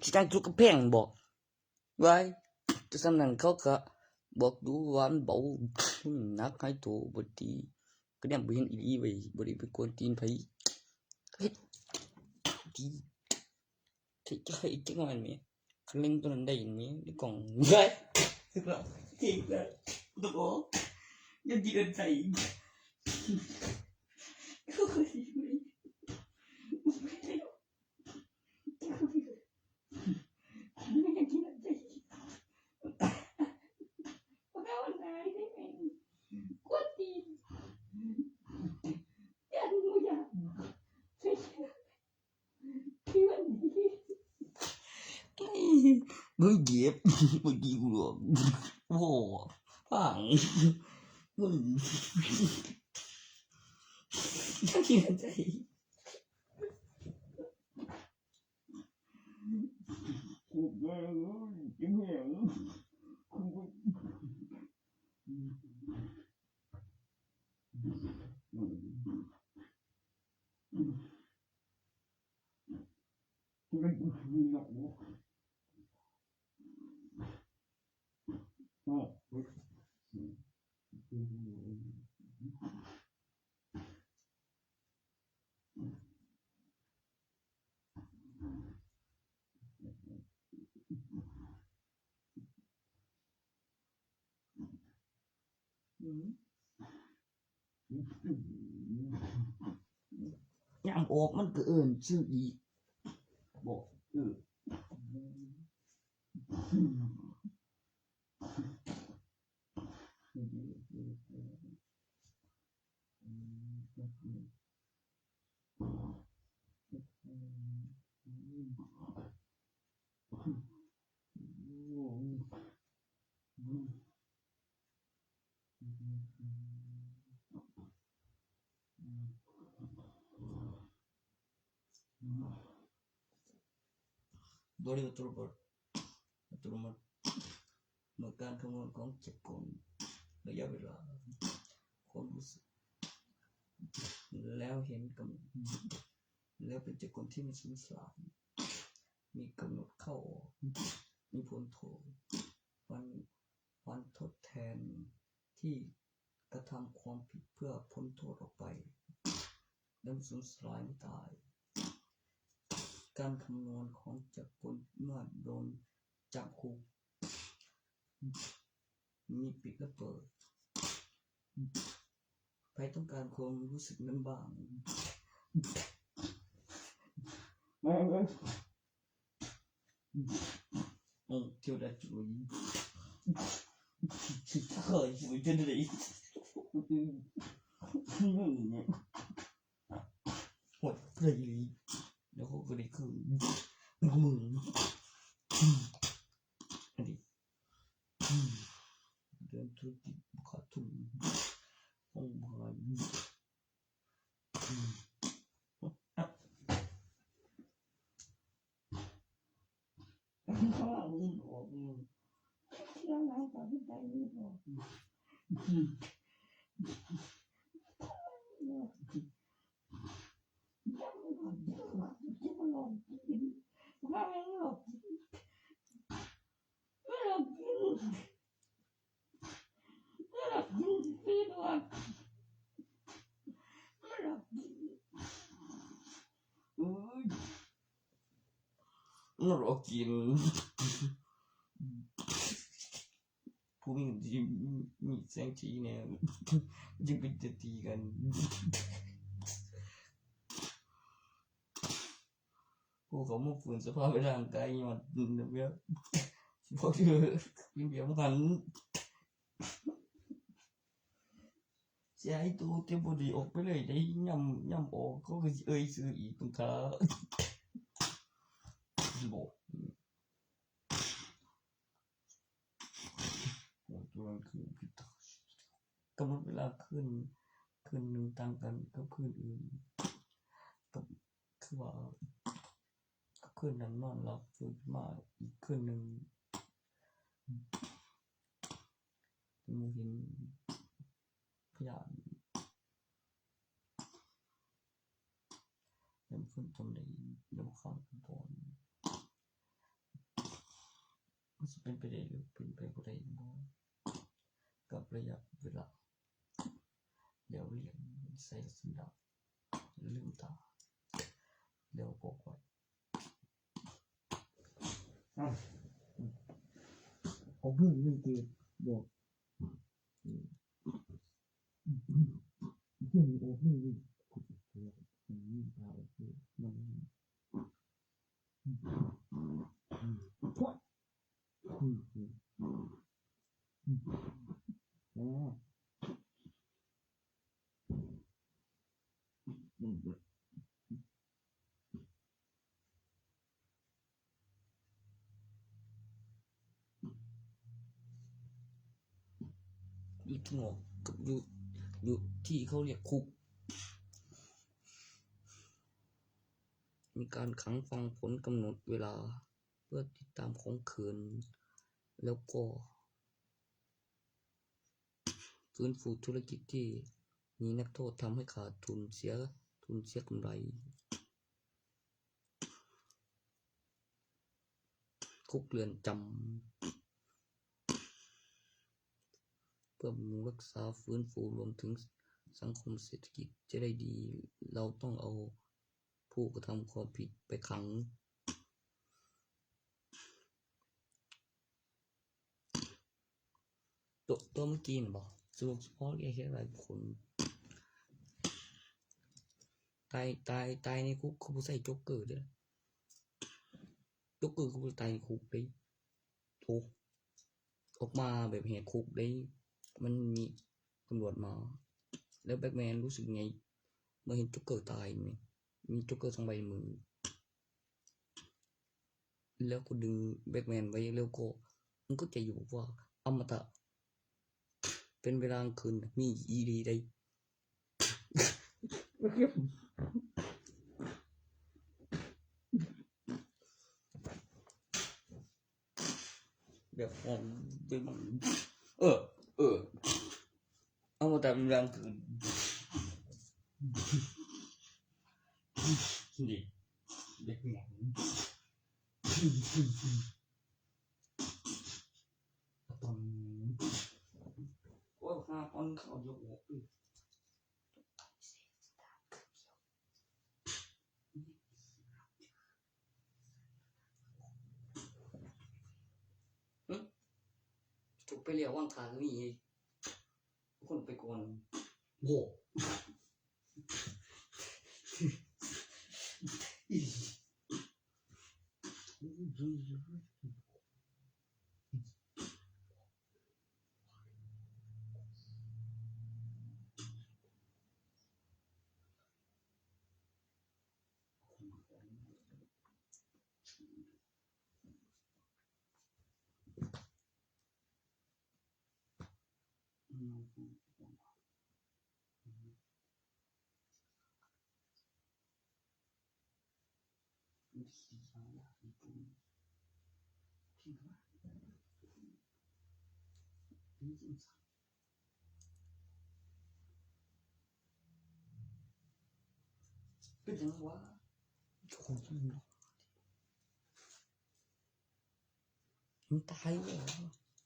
สิตั้งจุดกำแพงบอก ไว้ แต่สำนั้นเขาก็บอกอยู่ว่ามันเบา หนักหายโต บ่ดี ก็เนี่ยบ่เห็นอีหลีเว้ย บ่ได้ไปกวนตีนไผ เฮ็ดดี ใช่ ใช่ จังหวะนี้ คันเล่นตัวนั้นได้อย่างนี้ ในกล่อง ไว้ ทิ้งแล้ว ตกออก ยังดีเกินใจอีก โอ้ย มึงเจ็บ มึงยิงกูหรอก โอ้ ฟัง มึง ยังคิดในใจ ยามออกมันก็เอิ้นชื่ออีก บอก เออ โดยอัตโนมัติ อัตโนมัติ เมื่อการคำนวณของจักรกลระยะเวลา ความรู้สึก แล้วเห็นกำ แล้วเป็นจักรกลที่ไม่สูญสลาย มีกำหนดเข้าออก มีผลโทษ วัน วันทดแทนที่กระทำความผิดเพื่อพ้นโทษออกไป และไม่สูญสลายไม่ตาย การคำนวณของจักรกลเมื่อโดนจับคุก มีปิดและเปิด ใครต้องการความรู้สึกนั้นบ้าง ไม่ไม่ โอ้ เที่ยวได้จุย เคยจุยจนเลย โอ้ย เลย แล้วเขาก็ได้คือ มือ อันนี้ เดินธุรกิจขาดทุน ห้องพาย เขาเอาเงินออกเอง เที่ยวไหนก็ไม่ได้เงินออก มันรอกิน ผู้มี มีแสงสีเนี่ย ยังเป็นจะตีกัน ผู้เขามาฝืนสภาพร่างกายย้อนแบบพวกที่เป็นแบบนั้น เสียให้ตัวเต็มบอดีออกไปเลยได้ ย่ำ ย่ำออกเขาก็สิเอ่ยชื่ออีกตรงขา บอก โอ้ ตัวนั้นคือผิด กำหนดเวลาคืน คืนหนึ่งต่างกันกับคืนอื่น กับ คือว่า กับคืนนั้นนอนหลับ ฟื้นขึ้นมาอีกคืนหนึ่ง หมู่เห็นพยาน ยังคนจำได้ ยังข้ามก่อน มันสิเป็นไปได้หรือเป็นไปบ่ได้บ่ กับระยะเวลา แล้วเรียนใส่ลักษณะลืมตา แล้วบอกว่า อ้าว เอาเพื่อนมันเกิดบอก เพื่อนออกนี่ อืม อืม อืม อืม อืม อืม อืม อืม อยู่ที่หมอกกับอยู่ อยู่ที่เขาเรียกคุก มีการขังฟังผลกำหนดเวลา เพื่อติดตามของคืน แล้วก็ ฟื้นฟูธุรกิจที่มีนักโทษทำให้ขาดทุน เสียทุนเสียกำไร คุกเรือนจำ เพื่อบำรุงรักษา ฟื้นฟู รวมถึงสังคมเศรษฐกิจจะได้ดี เราต้องเอาผู้กระทำความผิดไปขัง ตัว ตัวเมื่อกี้น่ะบ่ สรุปเฉพาะเรียกเฮ็ดหลายคน ตาย ตาย ตายในคุก คือบ่ใส่โจ๊กเกอร์เด้อ โจ๊กเกอร์คือบ่ตายในคุกเด้ โอ้ ออกมาแบบแหกคุกเด้ มันมีตำรวจมา แล้วแบทแมนรู้สึกไง เมื่อเห็นโจ๊กเกอร์ตายนี่ มีโจ๊กเกอร์สองใบในมือ แล้วก็ดึงแบทแมนไว้ แล้วก็มันก็จะอยู่ว่าอมตะ เป็นเวลากลางคืน มีอีดีได้ แบบของเป็น เออ เออ เอามาแต่เวลากลางคืน นี่ เด็กหมอน ตอน โอ้ย ห้าออนเขายกหัว หึ ถูกไปแล้ว ว่างขาก็มี คนไปก่อน โว้ เป็นหยังวะ มันตายแล้ว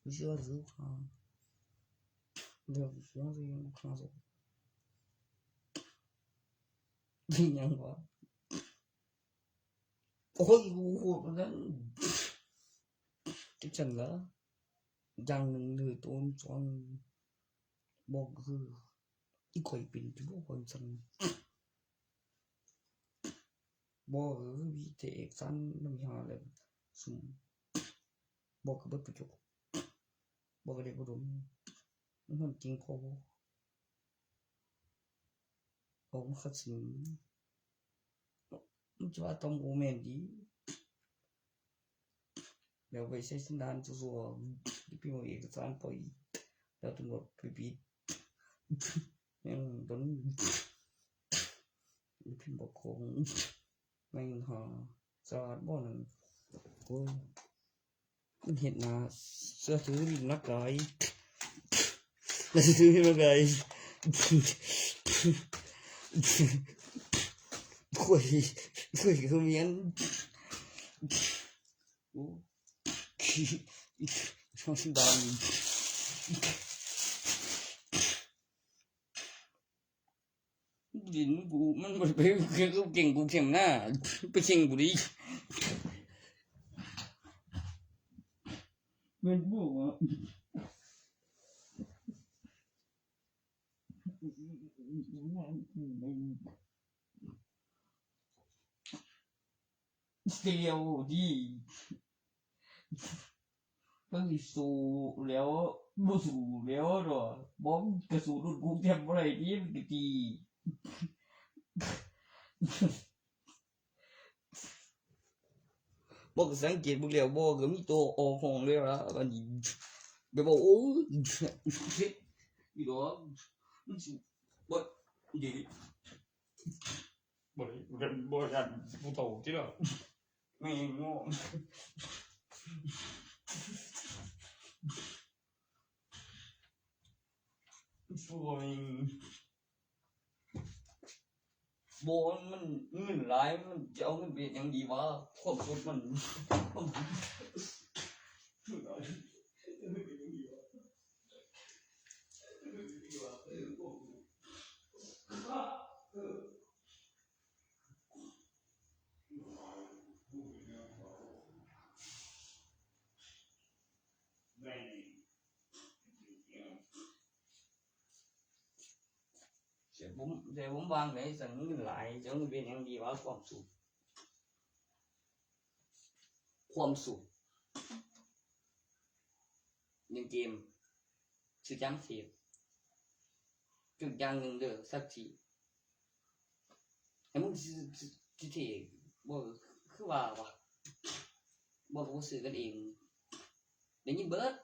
ไม่เชื่อซื้อค่ะ เดี๋ยวเสียงเสียงข้างหลัง เป็นหยังวะ โอ้ย กูโหดเหมือนกัน จังซั่นละ อย่างหนึ่งคือตัวสอง บอกคือ อีกข่อยเป็นที่บอกคนสั่ง บอกคือวิเทคสั้นน้ำยาเลย ซุ่ม บอกคือเบิดประโยชน์ บอกก็ได้บ่ดม มันจริงพอบ่ ออกมาคัดสิน มันจะว่าต้องโอแมนดี แล้วไปใช้สันดานซัวๆ พิมพ์เอาเอกสารไป แล้วตำรวจไปปิด แม่งโดน พิมพ์บอกของ แม่งหาสะอาดบ่นั่น โอ้ย มันเห็นหน้าเสื้อถือนักไก่ แล้วถือนักไก่ คุย คุยคือเมียน โอ้ ขี้ ช่องดัง ดินกู มันบ่ไปเก่งกูเข้มหน้า ไปเก่งกูดิ เป็นพวกอ่ะ เดียวดี เพิ่งสู้แล้ว บ่สู้แล้วดอก บ่ กระสู้รุ่นกูแทบบ่ได้ดิ มันก็ตี บ่ ก็สังเกตเบิ่งแล้ว บ่ ก็มีตัวออกห้องแล้วล่ะ อันนี้ แบบว่า โอ้ย อีดอก มันสิ บ่ ดี บ่ได้ บ่ได้ บ่ได้ ผู้เฒ่าที่ละ แม่งโง่ โอ้ย บ่ มันเงินหลาย มันจะเอาเงินไปเฮ็ดหยังดีวะ ความสุขมัน แม่ง แต่ผมแต่ผมวางไหนสั่งเงินหลายจะมันเป็นอย่างดีว่าความสุข ความสุขหนึ่งเกม ซื้อจังเสพจุดอย่างหนึ่งเด้อสักทีให้มึงซื้อซื้อซื้อเทบ่คือว่าวะบ่ก็บ่ซื้อกันเองได้ยินเบิด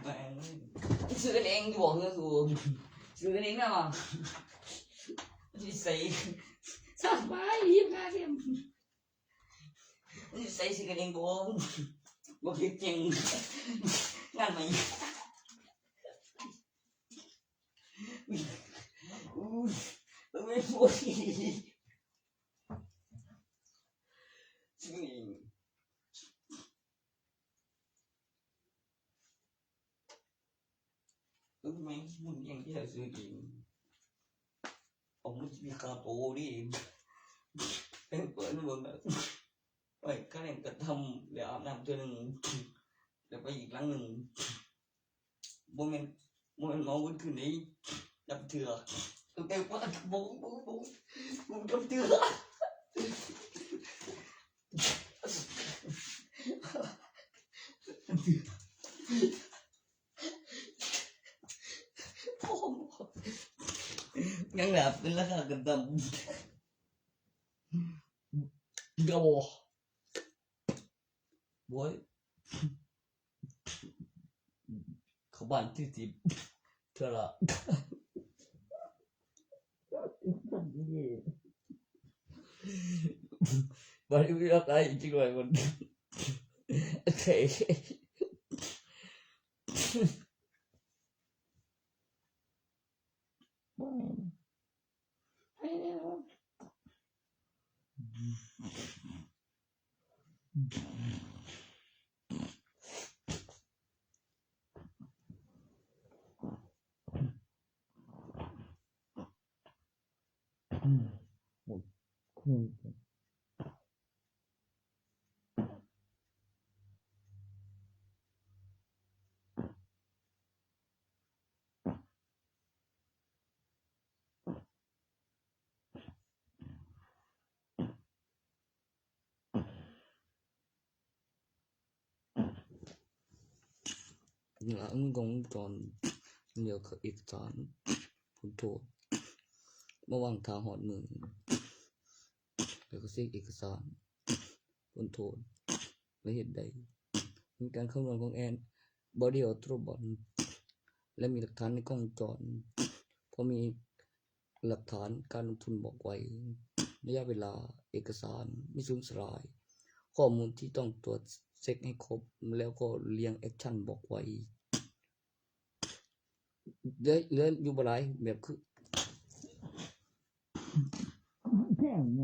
แม่งซื้อกันเองอยู่บ่เฮือสูซื้อกันเองนะวะสิใส่สบายยิ้มหน้าเทียม ใส่สิกันเองบ่บ่คิดจริงงานใหม่อุ้ยไม่พูดจริง แล้วทำไมมึงยังที่จะซื้อกินผมไม่มีคาโตดิเป็นเปิดเมืองแบบไปก็เล่นกระทำเดี๋ยวอาบน้ำเทื่อหนึ่งเดี๋ยวไปอีกหลังหนึ่งบ่แม่นบ่แม่นเมาขึ้นคืนนี้จับเถื่อตั้งแต่ว่าบ่บ่บ่บ่จับเถื่อ ยังแบบเป็นราคากันดำเดียวโว้ยเขาบ้านที่สิบเท่าละบ้านที่รักไอ้จริงเลยมันโอเค หลังกล้องวงจรเดียวกับเอกสารผลโทษมาวางทาหอดมือแล้วก็เช็คเอกสารผลโทษและเหตุใดมีการคำนวณของแอนบอดี้ออโตบอลและมีหลักฐานในกล้องวงจรพอมี หลักฐานการลงทุนบอกไว้ระยะเวลาเอกสารไม่สูญสลาย ข้อมูลที่ต้องตรวจเช็คให้ครบ แล้วก็เรียงแอคชั่นบอกไว้เหลือเหลืออยู่บ่หลายแบบคือแค่ไง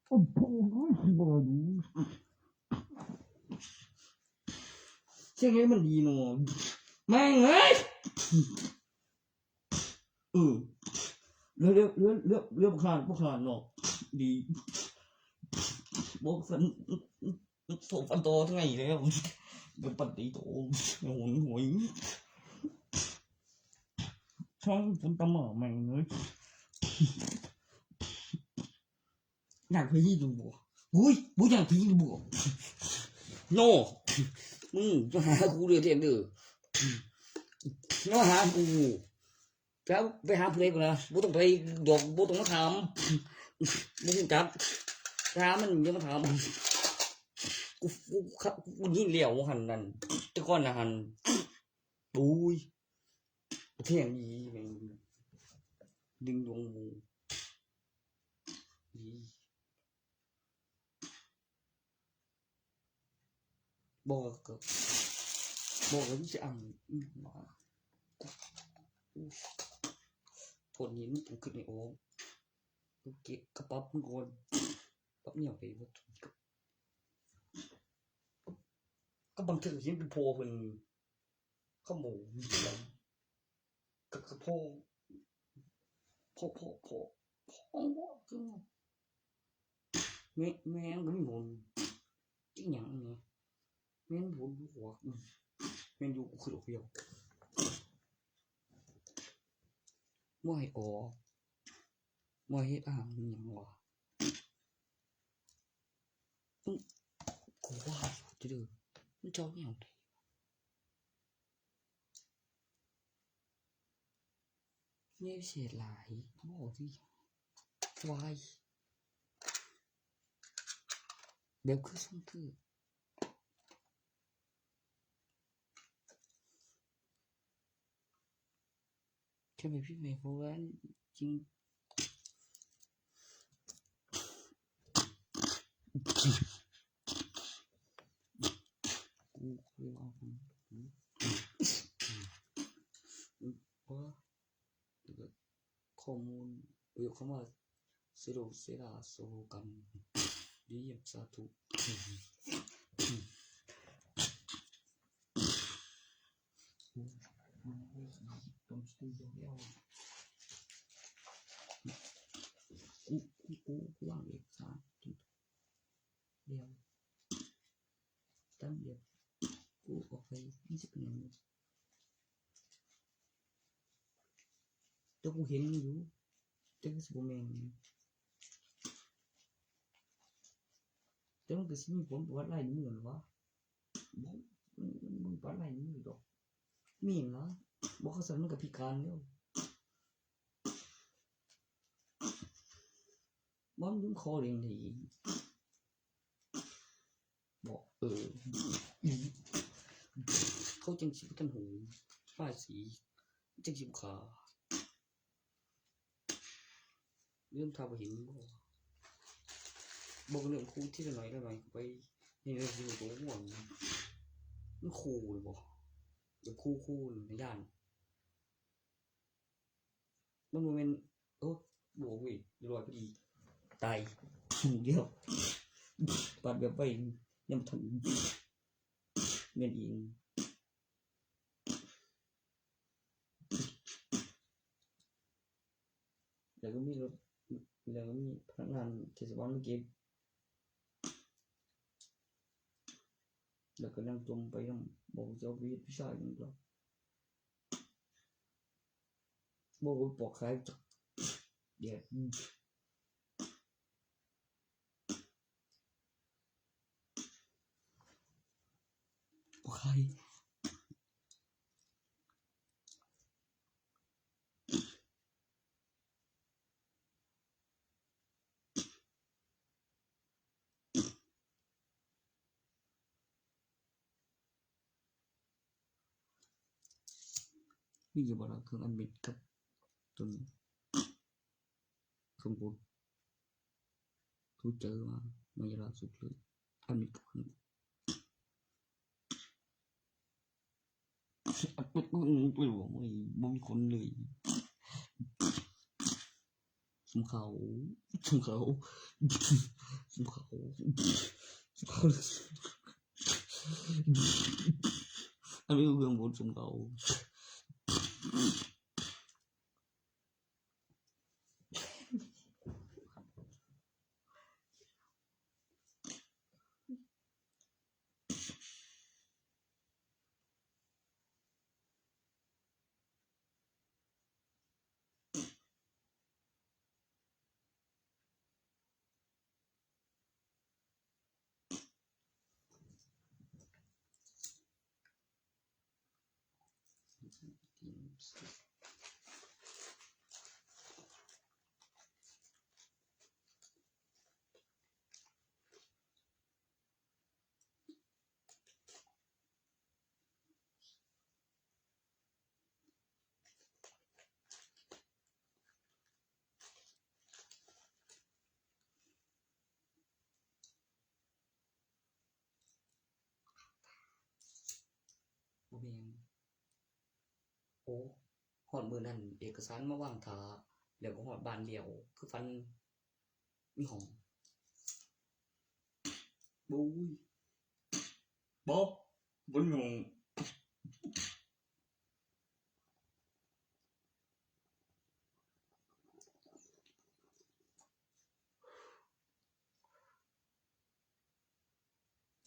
โอ้โหบ่รู้เช็คให้มันดีหน่อยแม่งเอ้ย เออเลือกเลือกเลือกเลือกเลือกพวกขนาดพวกขนาดเนาะดีบอกสันโสฟันโตทั้งไงแล้วเดี๋ยวปัดดีโตโหยโหยช่องคุณตำรวจแม่งเลยอยากไปยี่ดูบ่อุ้ยบุอยากไปยี่ดูบ่โน่มึงจะหากูเรียนเรียนเด้อมาหากู ครับไปหาผู้ใดก่อนนะบ่ต้องไปดอกบ่ต้องมาถามบ่ฮู้จักถามมันอย่ามาถามกูกูกูกูยิงแล้วว่าหั่นนั่นแต่ก่อนนะหั่นโอ้ยเที่ยงอีแม่งดึงดวงหมู่อี บอกก็บอกก็จะอ่านมาโทษนี้มันต้องขึ้นในโอ้โอเคกระปับมันก่อนปับเนี่ยไปว่าก็บางเทื่อเห็นเป็นโพเป็นข้าวหมู กระกระโพงโพโพโพโพงคือแม่แม่งก็มีหนอีหยังนี่แม่งหนอยู่หัวอืมแม่งอยู่กูคือดอกเดียว บ่ให้ออก บ่ให้เฮ็ดอาหารอิหยังวะ อื้อ กูว่าอยู่เด้อ มันเจ้าแนวใด มีพิเศษหลาย บ่ดี วาย แบบคือซุ่มคือ แค่มีพี่เมย์เพราะว่าจริง กูเคยเอาของ ว่า ข้อมูล เออ คำว่า เซโรเซราโซโลกัน ดีเยี่ยม สาธุ กู กู กู กู กูวางเอกสารเดียว ตั้งเดียว กูออกไป มันสิเป็นหยัง แต่กูเห็นมันอยู่ แต่คือสิบ่แม่น แต่มันก็สิมีผลประวัติลายนิ้วมือหรอวะ บ่ มัน มัน มันประวัติลายนิ้วมือดอก มีหั่นล่ะ บ่ คันซั้นมันก็พิการแล้ว บ่ มันคอเด้งได้อีก บ่ เออ เขาจังสิบ่ทันหู ป้ายสี จังสิบ่ขา เริ่มทาบ่เห็นบ่ บอกเรื่องคู่ทีละหน่อยละหน่อยไป นี่เรื่องที่มันตัวม่วน มันคู่เลยบ่ แบบคู่คู่ในย่าน มันบ่แม่น โอ้ บวกเว้ย เรียบร้อยพอดี ตาย เดียว ปาดแบบไป ยังบ่ทัน แม่นอีก แล้วก็มีรถ แล้วก็มีพนักงานเทศบาลมาเก็บ แล้วก็นั่งจมไปนำ บอกจะเอาไปเฮ็ดวิชาหยังต่อ บอกว่าปอกขายจักแดด อืม ปอกขาย มีอยู่บ่ล่ะ เครื่องอัดเม็ดกับตัวนี้ เครื่องบด กูเจอมา มาล่าสุดเลย อัดเม็ดกับเครื่องบด อัดเม็ดกูไปบอกว่าบ่มีคนเลย สมเขา สมเขา สมเขา สมเขา อันนี้คือเครื่องบดสมเขา บ่แม่น โอ้ ฮอดมื้อนั้นเอกสารมาวางท่า แล้วก็ฮอดบ้านแล้ว คือฝัน มีห้อง บุ้ย บ่ บ่มีห้อง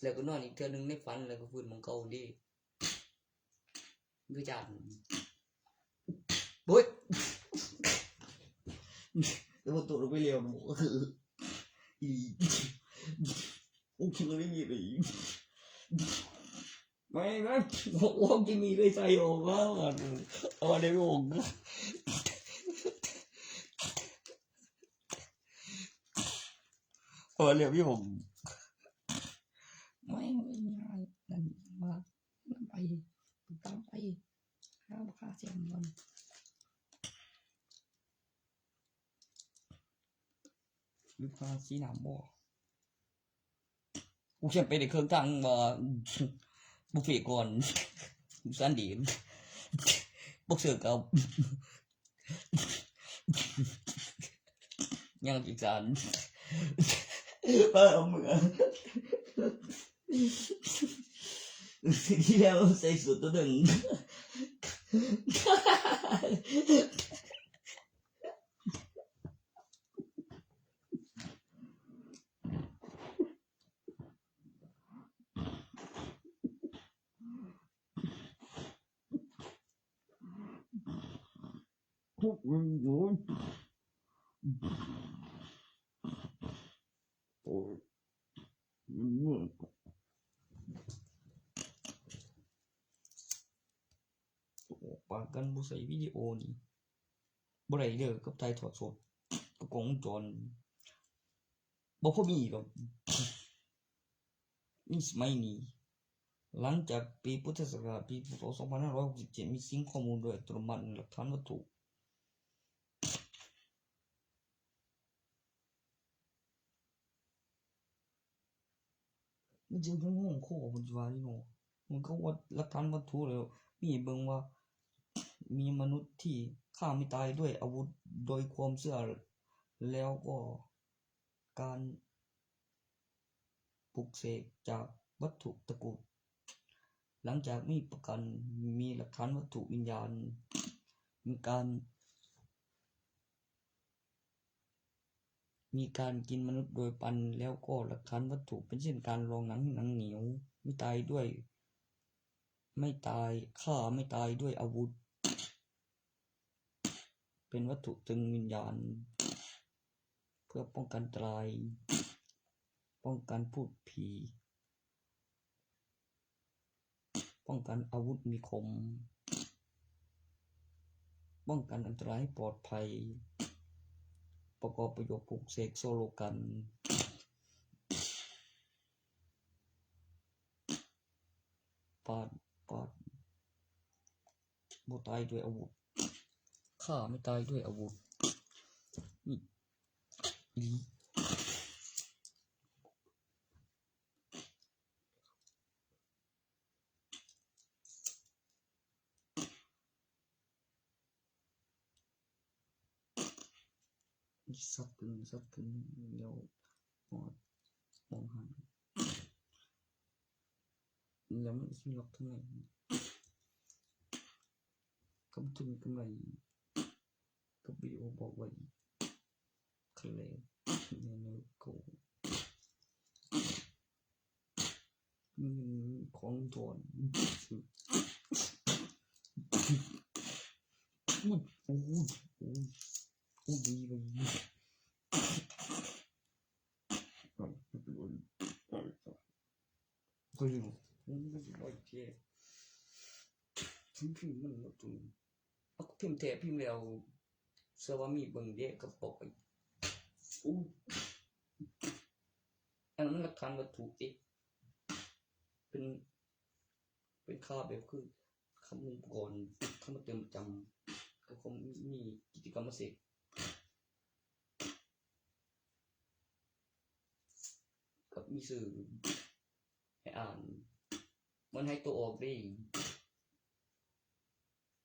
แล้วก็นอนอีกเทื่อหนึ่งในฝัน แล้วก็ฟื้นหม่องเก่าเด้ คือจั่ง โอ๊ย แต่ว่าตัวเราไปเร็วนะ อี โอเค ไม่มีเลย ไม่ไม่ โอ้โห กินมีเลยใจออกแล้วอ่ะ เอาอะไรไม่ออก เอาอะไรไม่ออก ไม่ไม่งานนั่นมาไปตามไป ข้าวข้าเสียงมัน ลูกค้าชี้นำบ่ กูเขียนไปในเครื่องทางว่า บุฟเฟ่ต์ก่อน ซันดี บกเสือกับ ยังอีสาน เออ เมือง ที่แล้วใส่สูตรตัวหนึ่ง ทุกข์มันอยู่ โอ้ย มันเมื่อย ปากกันบ่ใส่วิดีโอนี่ บ่ได้เด้อ กับถ่ายทอดสด กับกล้องวงจร บ่พอมีดอก นี่สมัยนี้ หลังจากปีพุทธศักราช ปี พ.ศ. สองพันห้าร้อยหกสิบเจ็ด มีซิงค์ข้อมูลโดยอัตโนมัติ หลักฐานวัตถุ มันจะเป็นห้องโคตรว่านี่เนาะ มันก็ว่าหลักฐานวัตถุแล้ว มีเบิ่งว่า มีมนุษย์ที่ฆ่าไม่ตายด้วยอาวุธโดยความเชื่อ แล้วก็การปลุกเสกจากวัตถุตะกุด หลังจากมีประกัน มีหลักฐานวัตถุวิญญาณ มีการ มีการกินมนุษย์โดยปัน แล้วก็หลักฐานวัตถุเป็นเช่นการลองหนัง หนังเหนียว ไม่ตายด้วย ไม่ตาย ฆ่าไม่ตายด้วยอาวุธ เป็นวัตถุตึงวิญญาณ เพื่อป้องกันอันตราย ป้องกันพูดผี ป้องกันอาวุธมีคม ป้องกันอันตรายให้ปลอดภัย ประกอบประโยคปลุกเสกสโลแกน ปาด ปาด บ่ตายด้วยอาวุธ ฆ่าไม่ตายด้วยอาวุธ นี่ อี สับกึ่ง สับกึ่ง เดี๋ยวมอง มองหา แล้วมันสิล็อกทางไหน กำทุนกำไร กับวิดีโอบอกไว้ คะแนน แนวโก อืม ของถอน อุ้ย โอ้ย โอ้ย โอ้ย ดีเลย ก็อยู่ อืม โอเค พิมพ์ พิมพ์มันแล้วตัว เอาพิมพ์แท้ พิมพ์แล้ว เชื่อว่ามีเบิ่งเด้ก็บอกไป อู้ อันนั้นมันหลักฐานวัตถุเอ๊ะ เป็น เป็นค่าแบบคือ คำอุปกรณ์ คำมาเติมประจำ ก็คงมีกิจกรรมมาเสร็จ กับมีสื่อให้อ่าน มันให้ตัวออกได้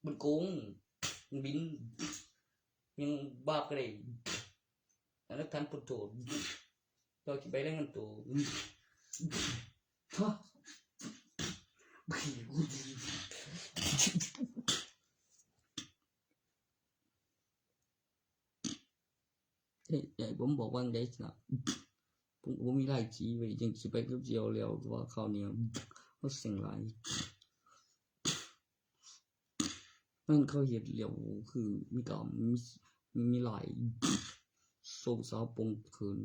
มันโกง มันบิน ยังบาปก็ได้ อันนั้นท่านพุทโธ เราจะไปเล่นกันตัว ฮะ เอ้ย ใหญ่ผมบอกว่าไงสินะ ผม ผมมีหลายสีไว้ ยังสิไปกับเจียวแล้ว ว่าคราวนี้เขาเสียงหลาย มันเขาเฮ็ดแล้ว คือมีการมี มีหลายโซสาวปงเขิน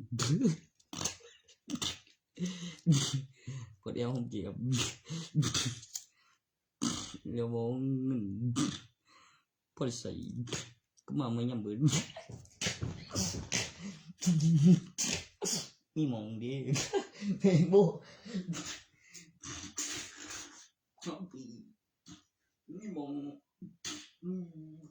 กดเอวผมเก็บ เดี๋ยวมองเงิน พอใส่ ก็มาไม่ยำเบิด มีมองเด้ เพลงโบ มีมอง อืม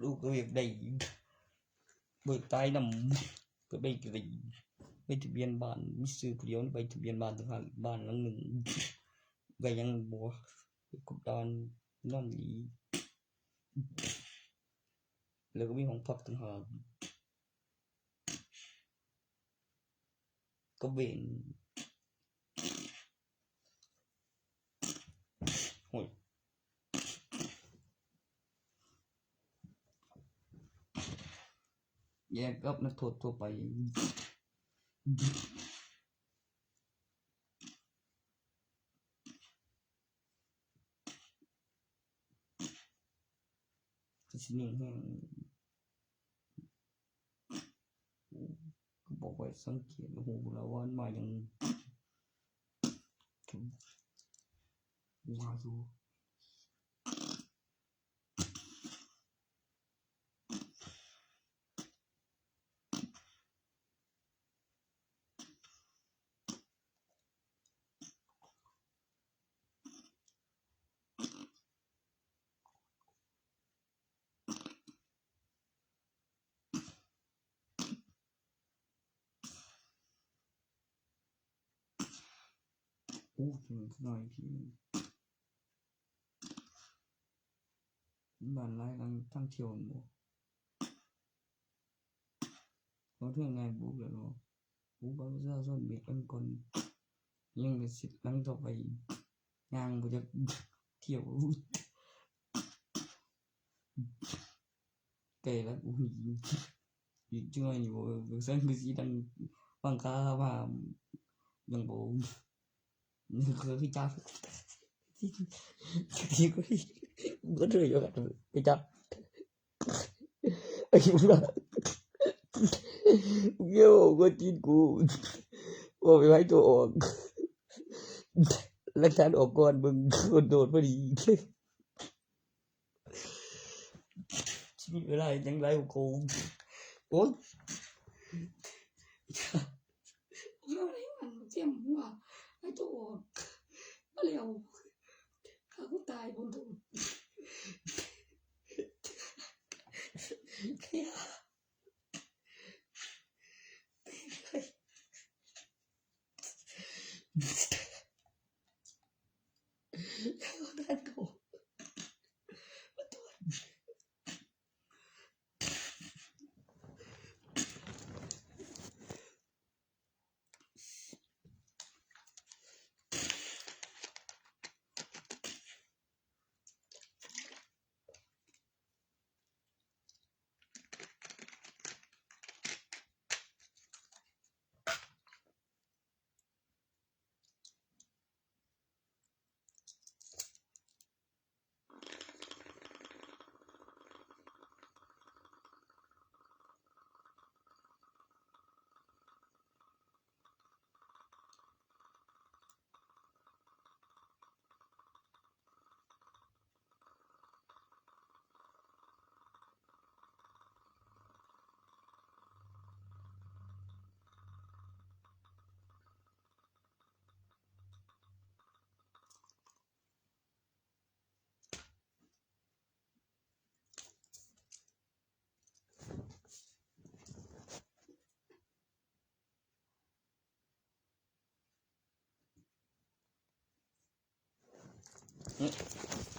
ลูกก็อยากได้ เบิกตายนำ ก็ได้กรีด ใบทะเบียนบ้าน มีชื่อผู้เดียวในใบทะเบียนบ้านต่างหาก บ้านหลังหนึ่ง ก็ยังบ่กบดานนอนหลี แล้วก็มีห้องพักต่างหาก ก็เวน โอ้ย แยกกับนักโทษทั่วไป คือสิหนึ่งแห่ง ก็บอกไว้สังเกต โอ้โห แล้วว่ามันมาอย่าง ว้าว อู้ ถึงหน่อยพี่ บ้านหลายหลังตั้งเที่ยวหมู่ เขาเทื่องไงบุกแล้วเนาะ บุกบัตรประชาชนเบียดกันก่อน ยังกระสิทธิ์หลังต่อไป ย่างบ่จักเที่ยว ไกลแล้ว อุ้ย อีกจังหน่อยนี่บ่ เออ เสียงคือสิดัง ฟังข่าวว่า ยังบ่ นี่คือคือจับ ที่ก็ ก็เลยอยู่กับไปจับ ไอ้เหี้ย เดี๋ยวก็กินกู บอกไปไว้ตัวออก หลักฐานออกก่อน มึงโดนพอดี ชีวิตเวลายังไร้ของกู โอ๊ย เอาอะไรมันเตรียมหัว ให้ตัวออก มาแล้ว ข้ากูตายบนถนน ขยะ ท่านกู อืม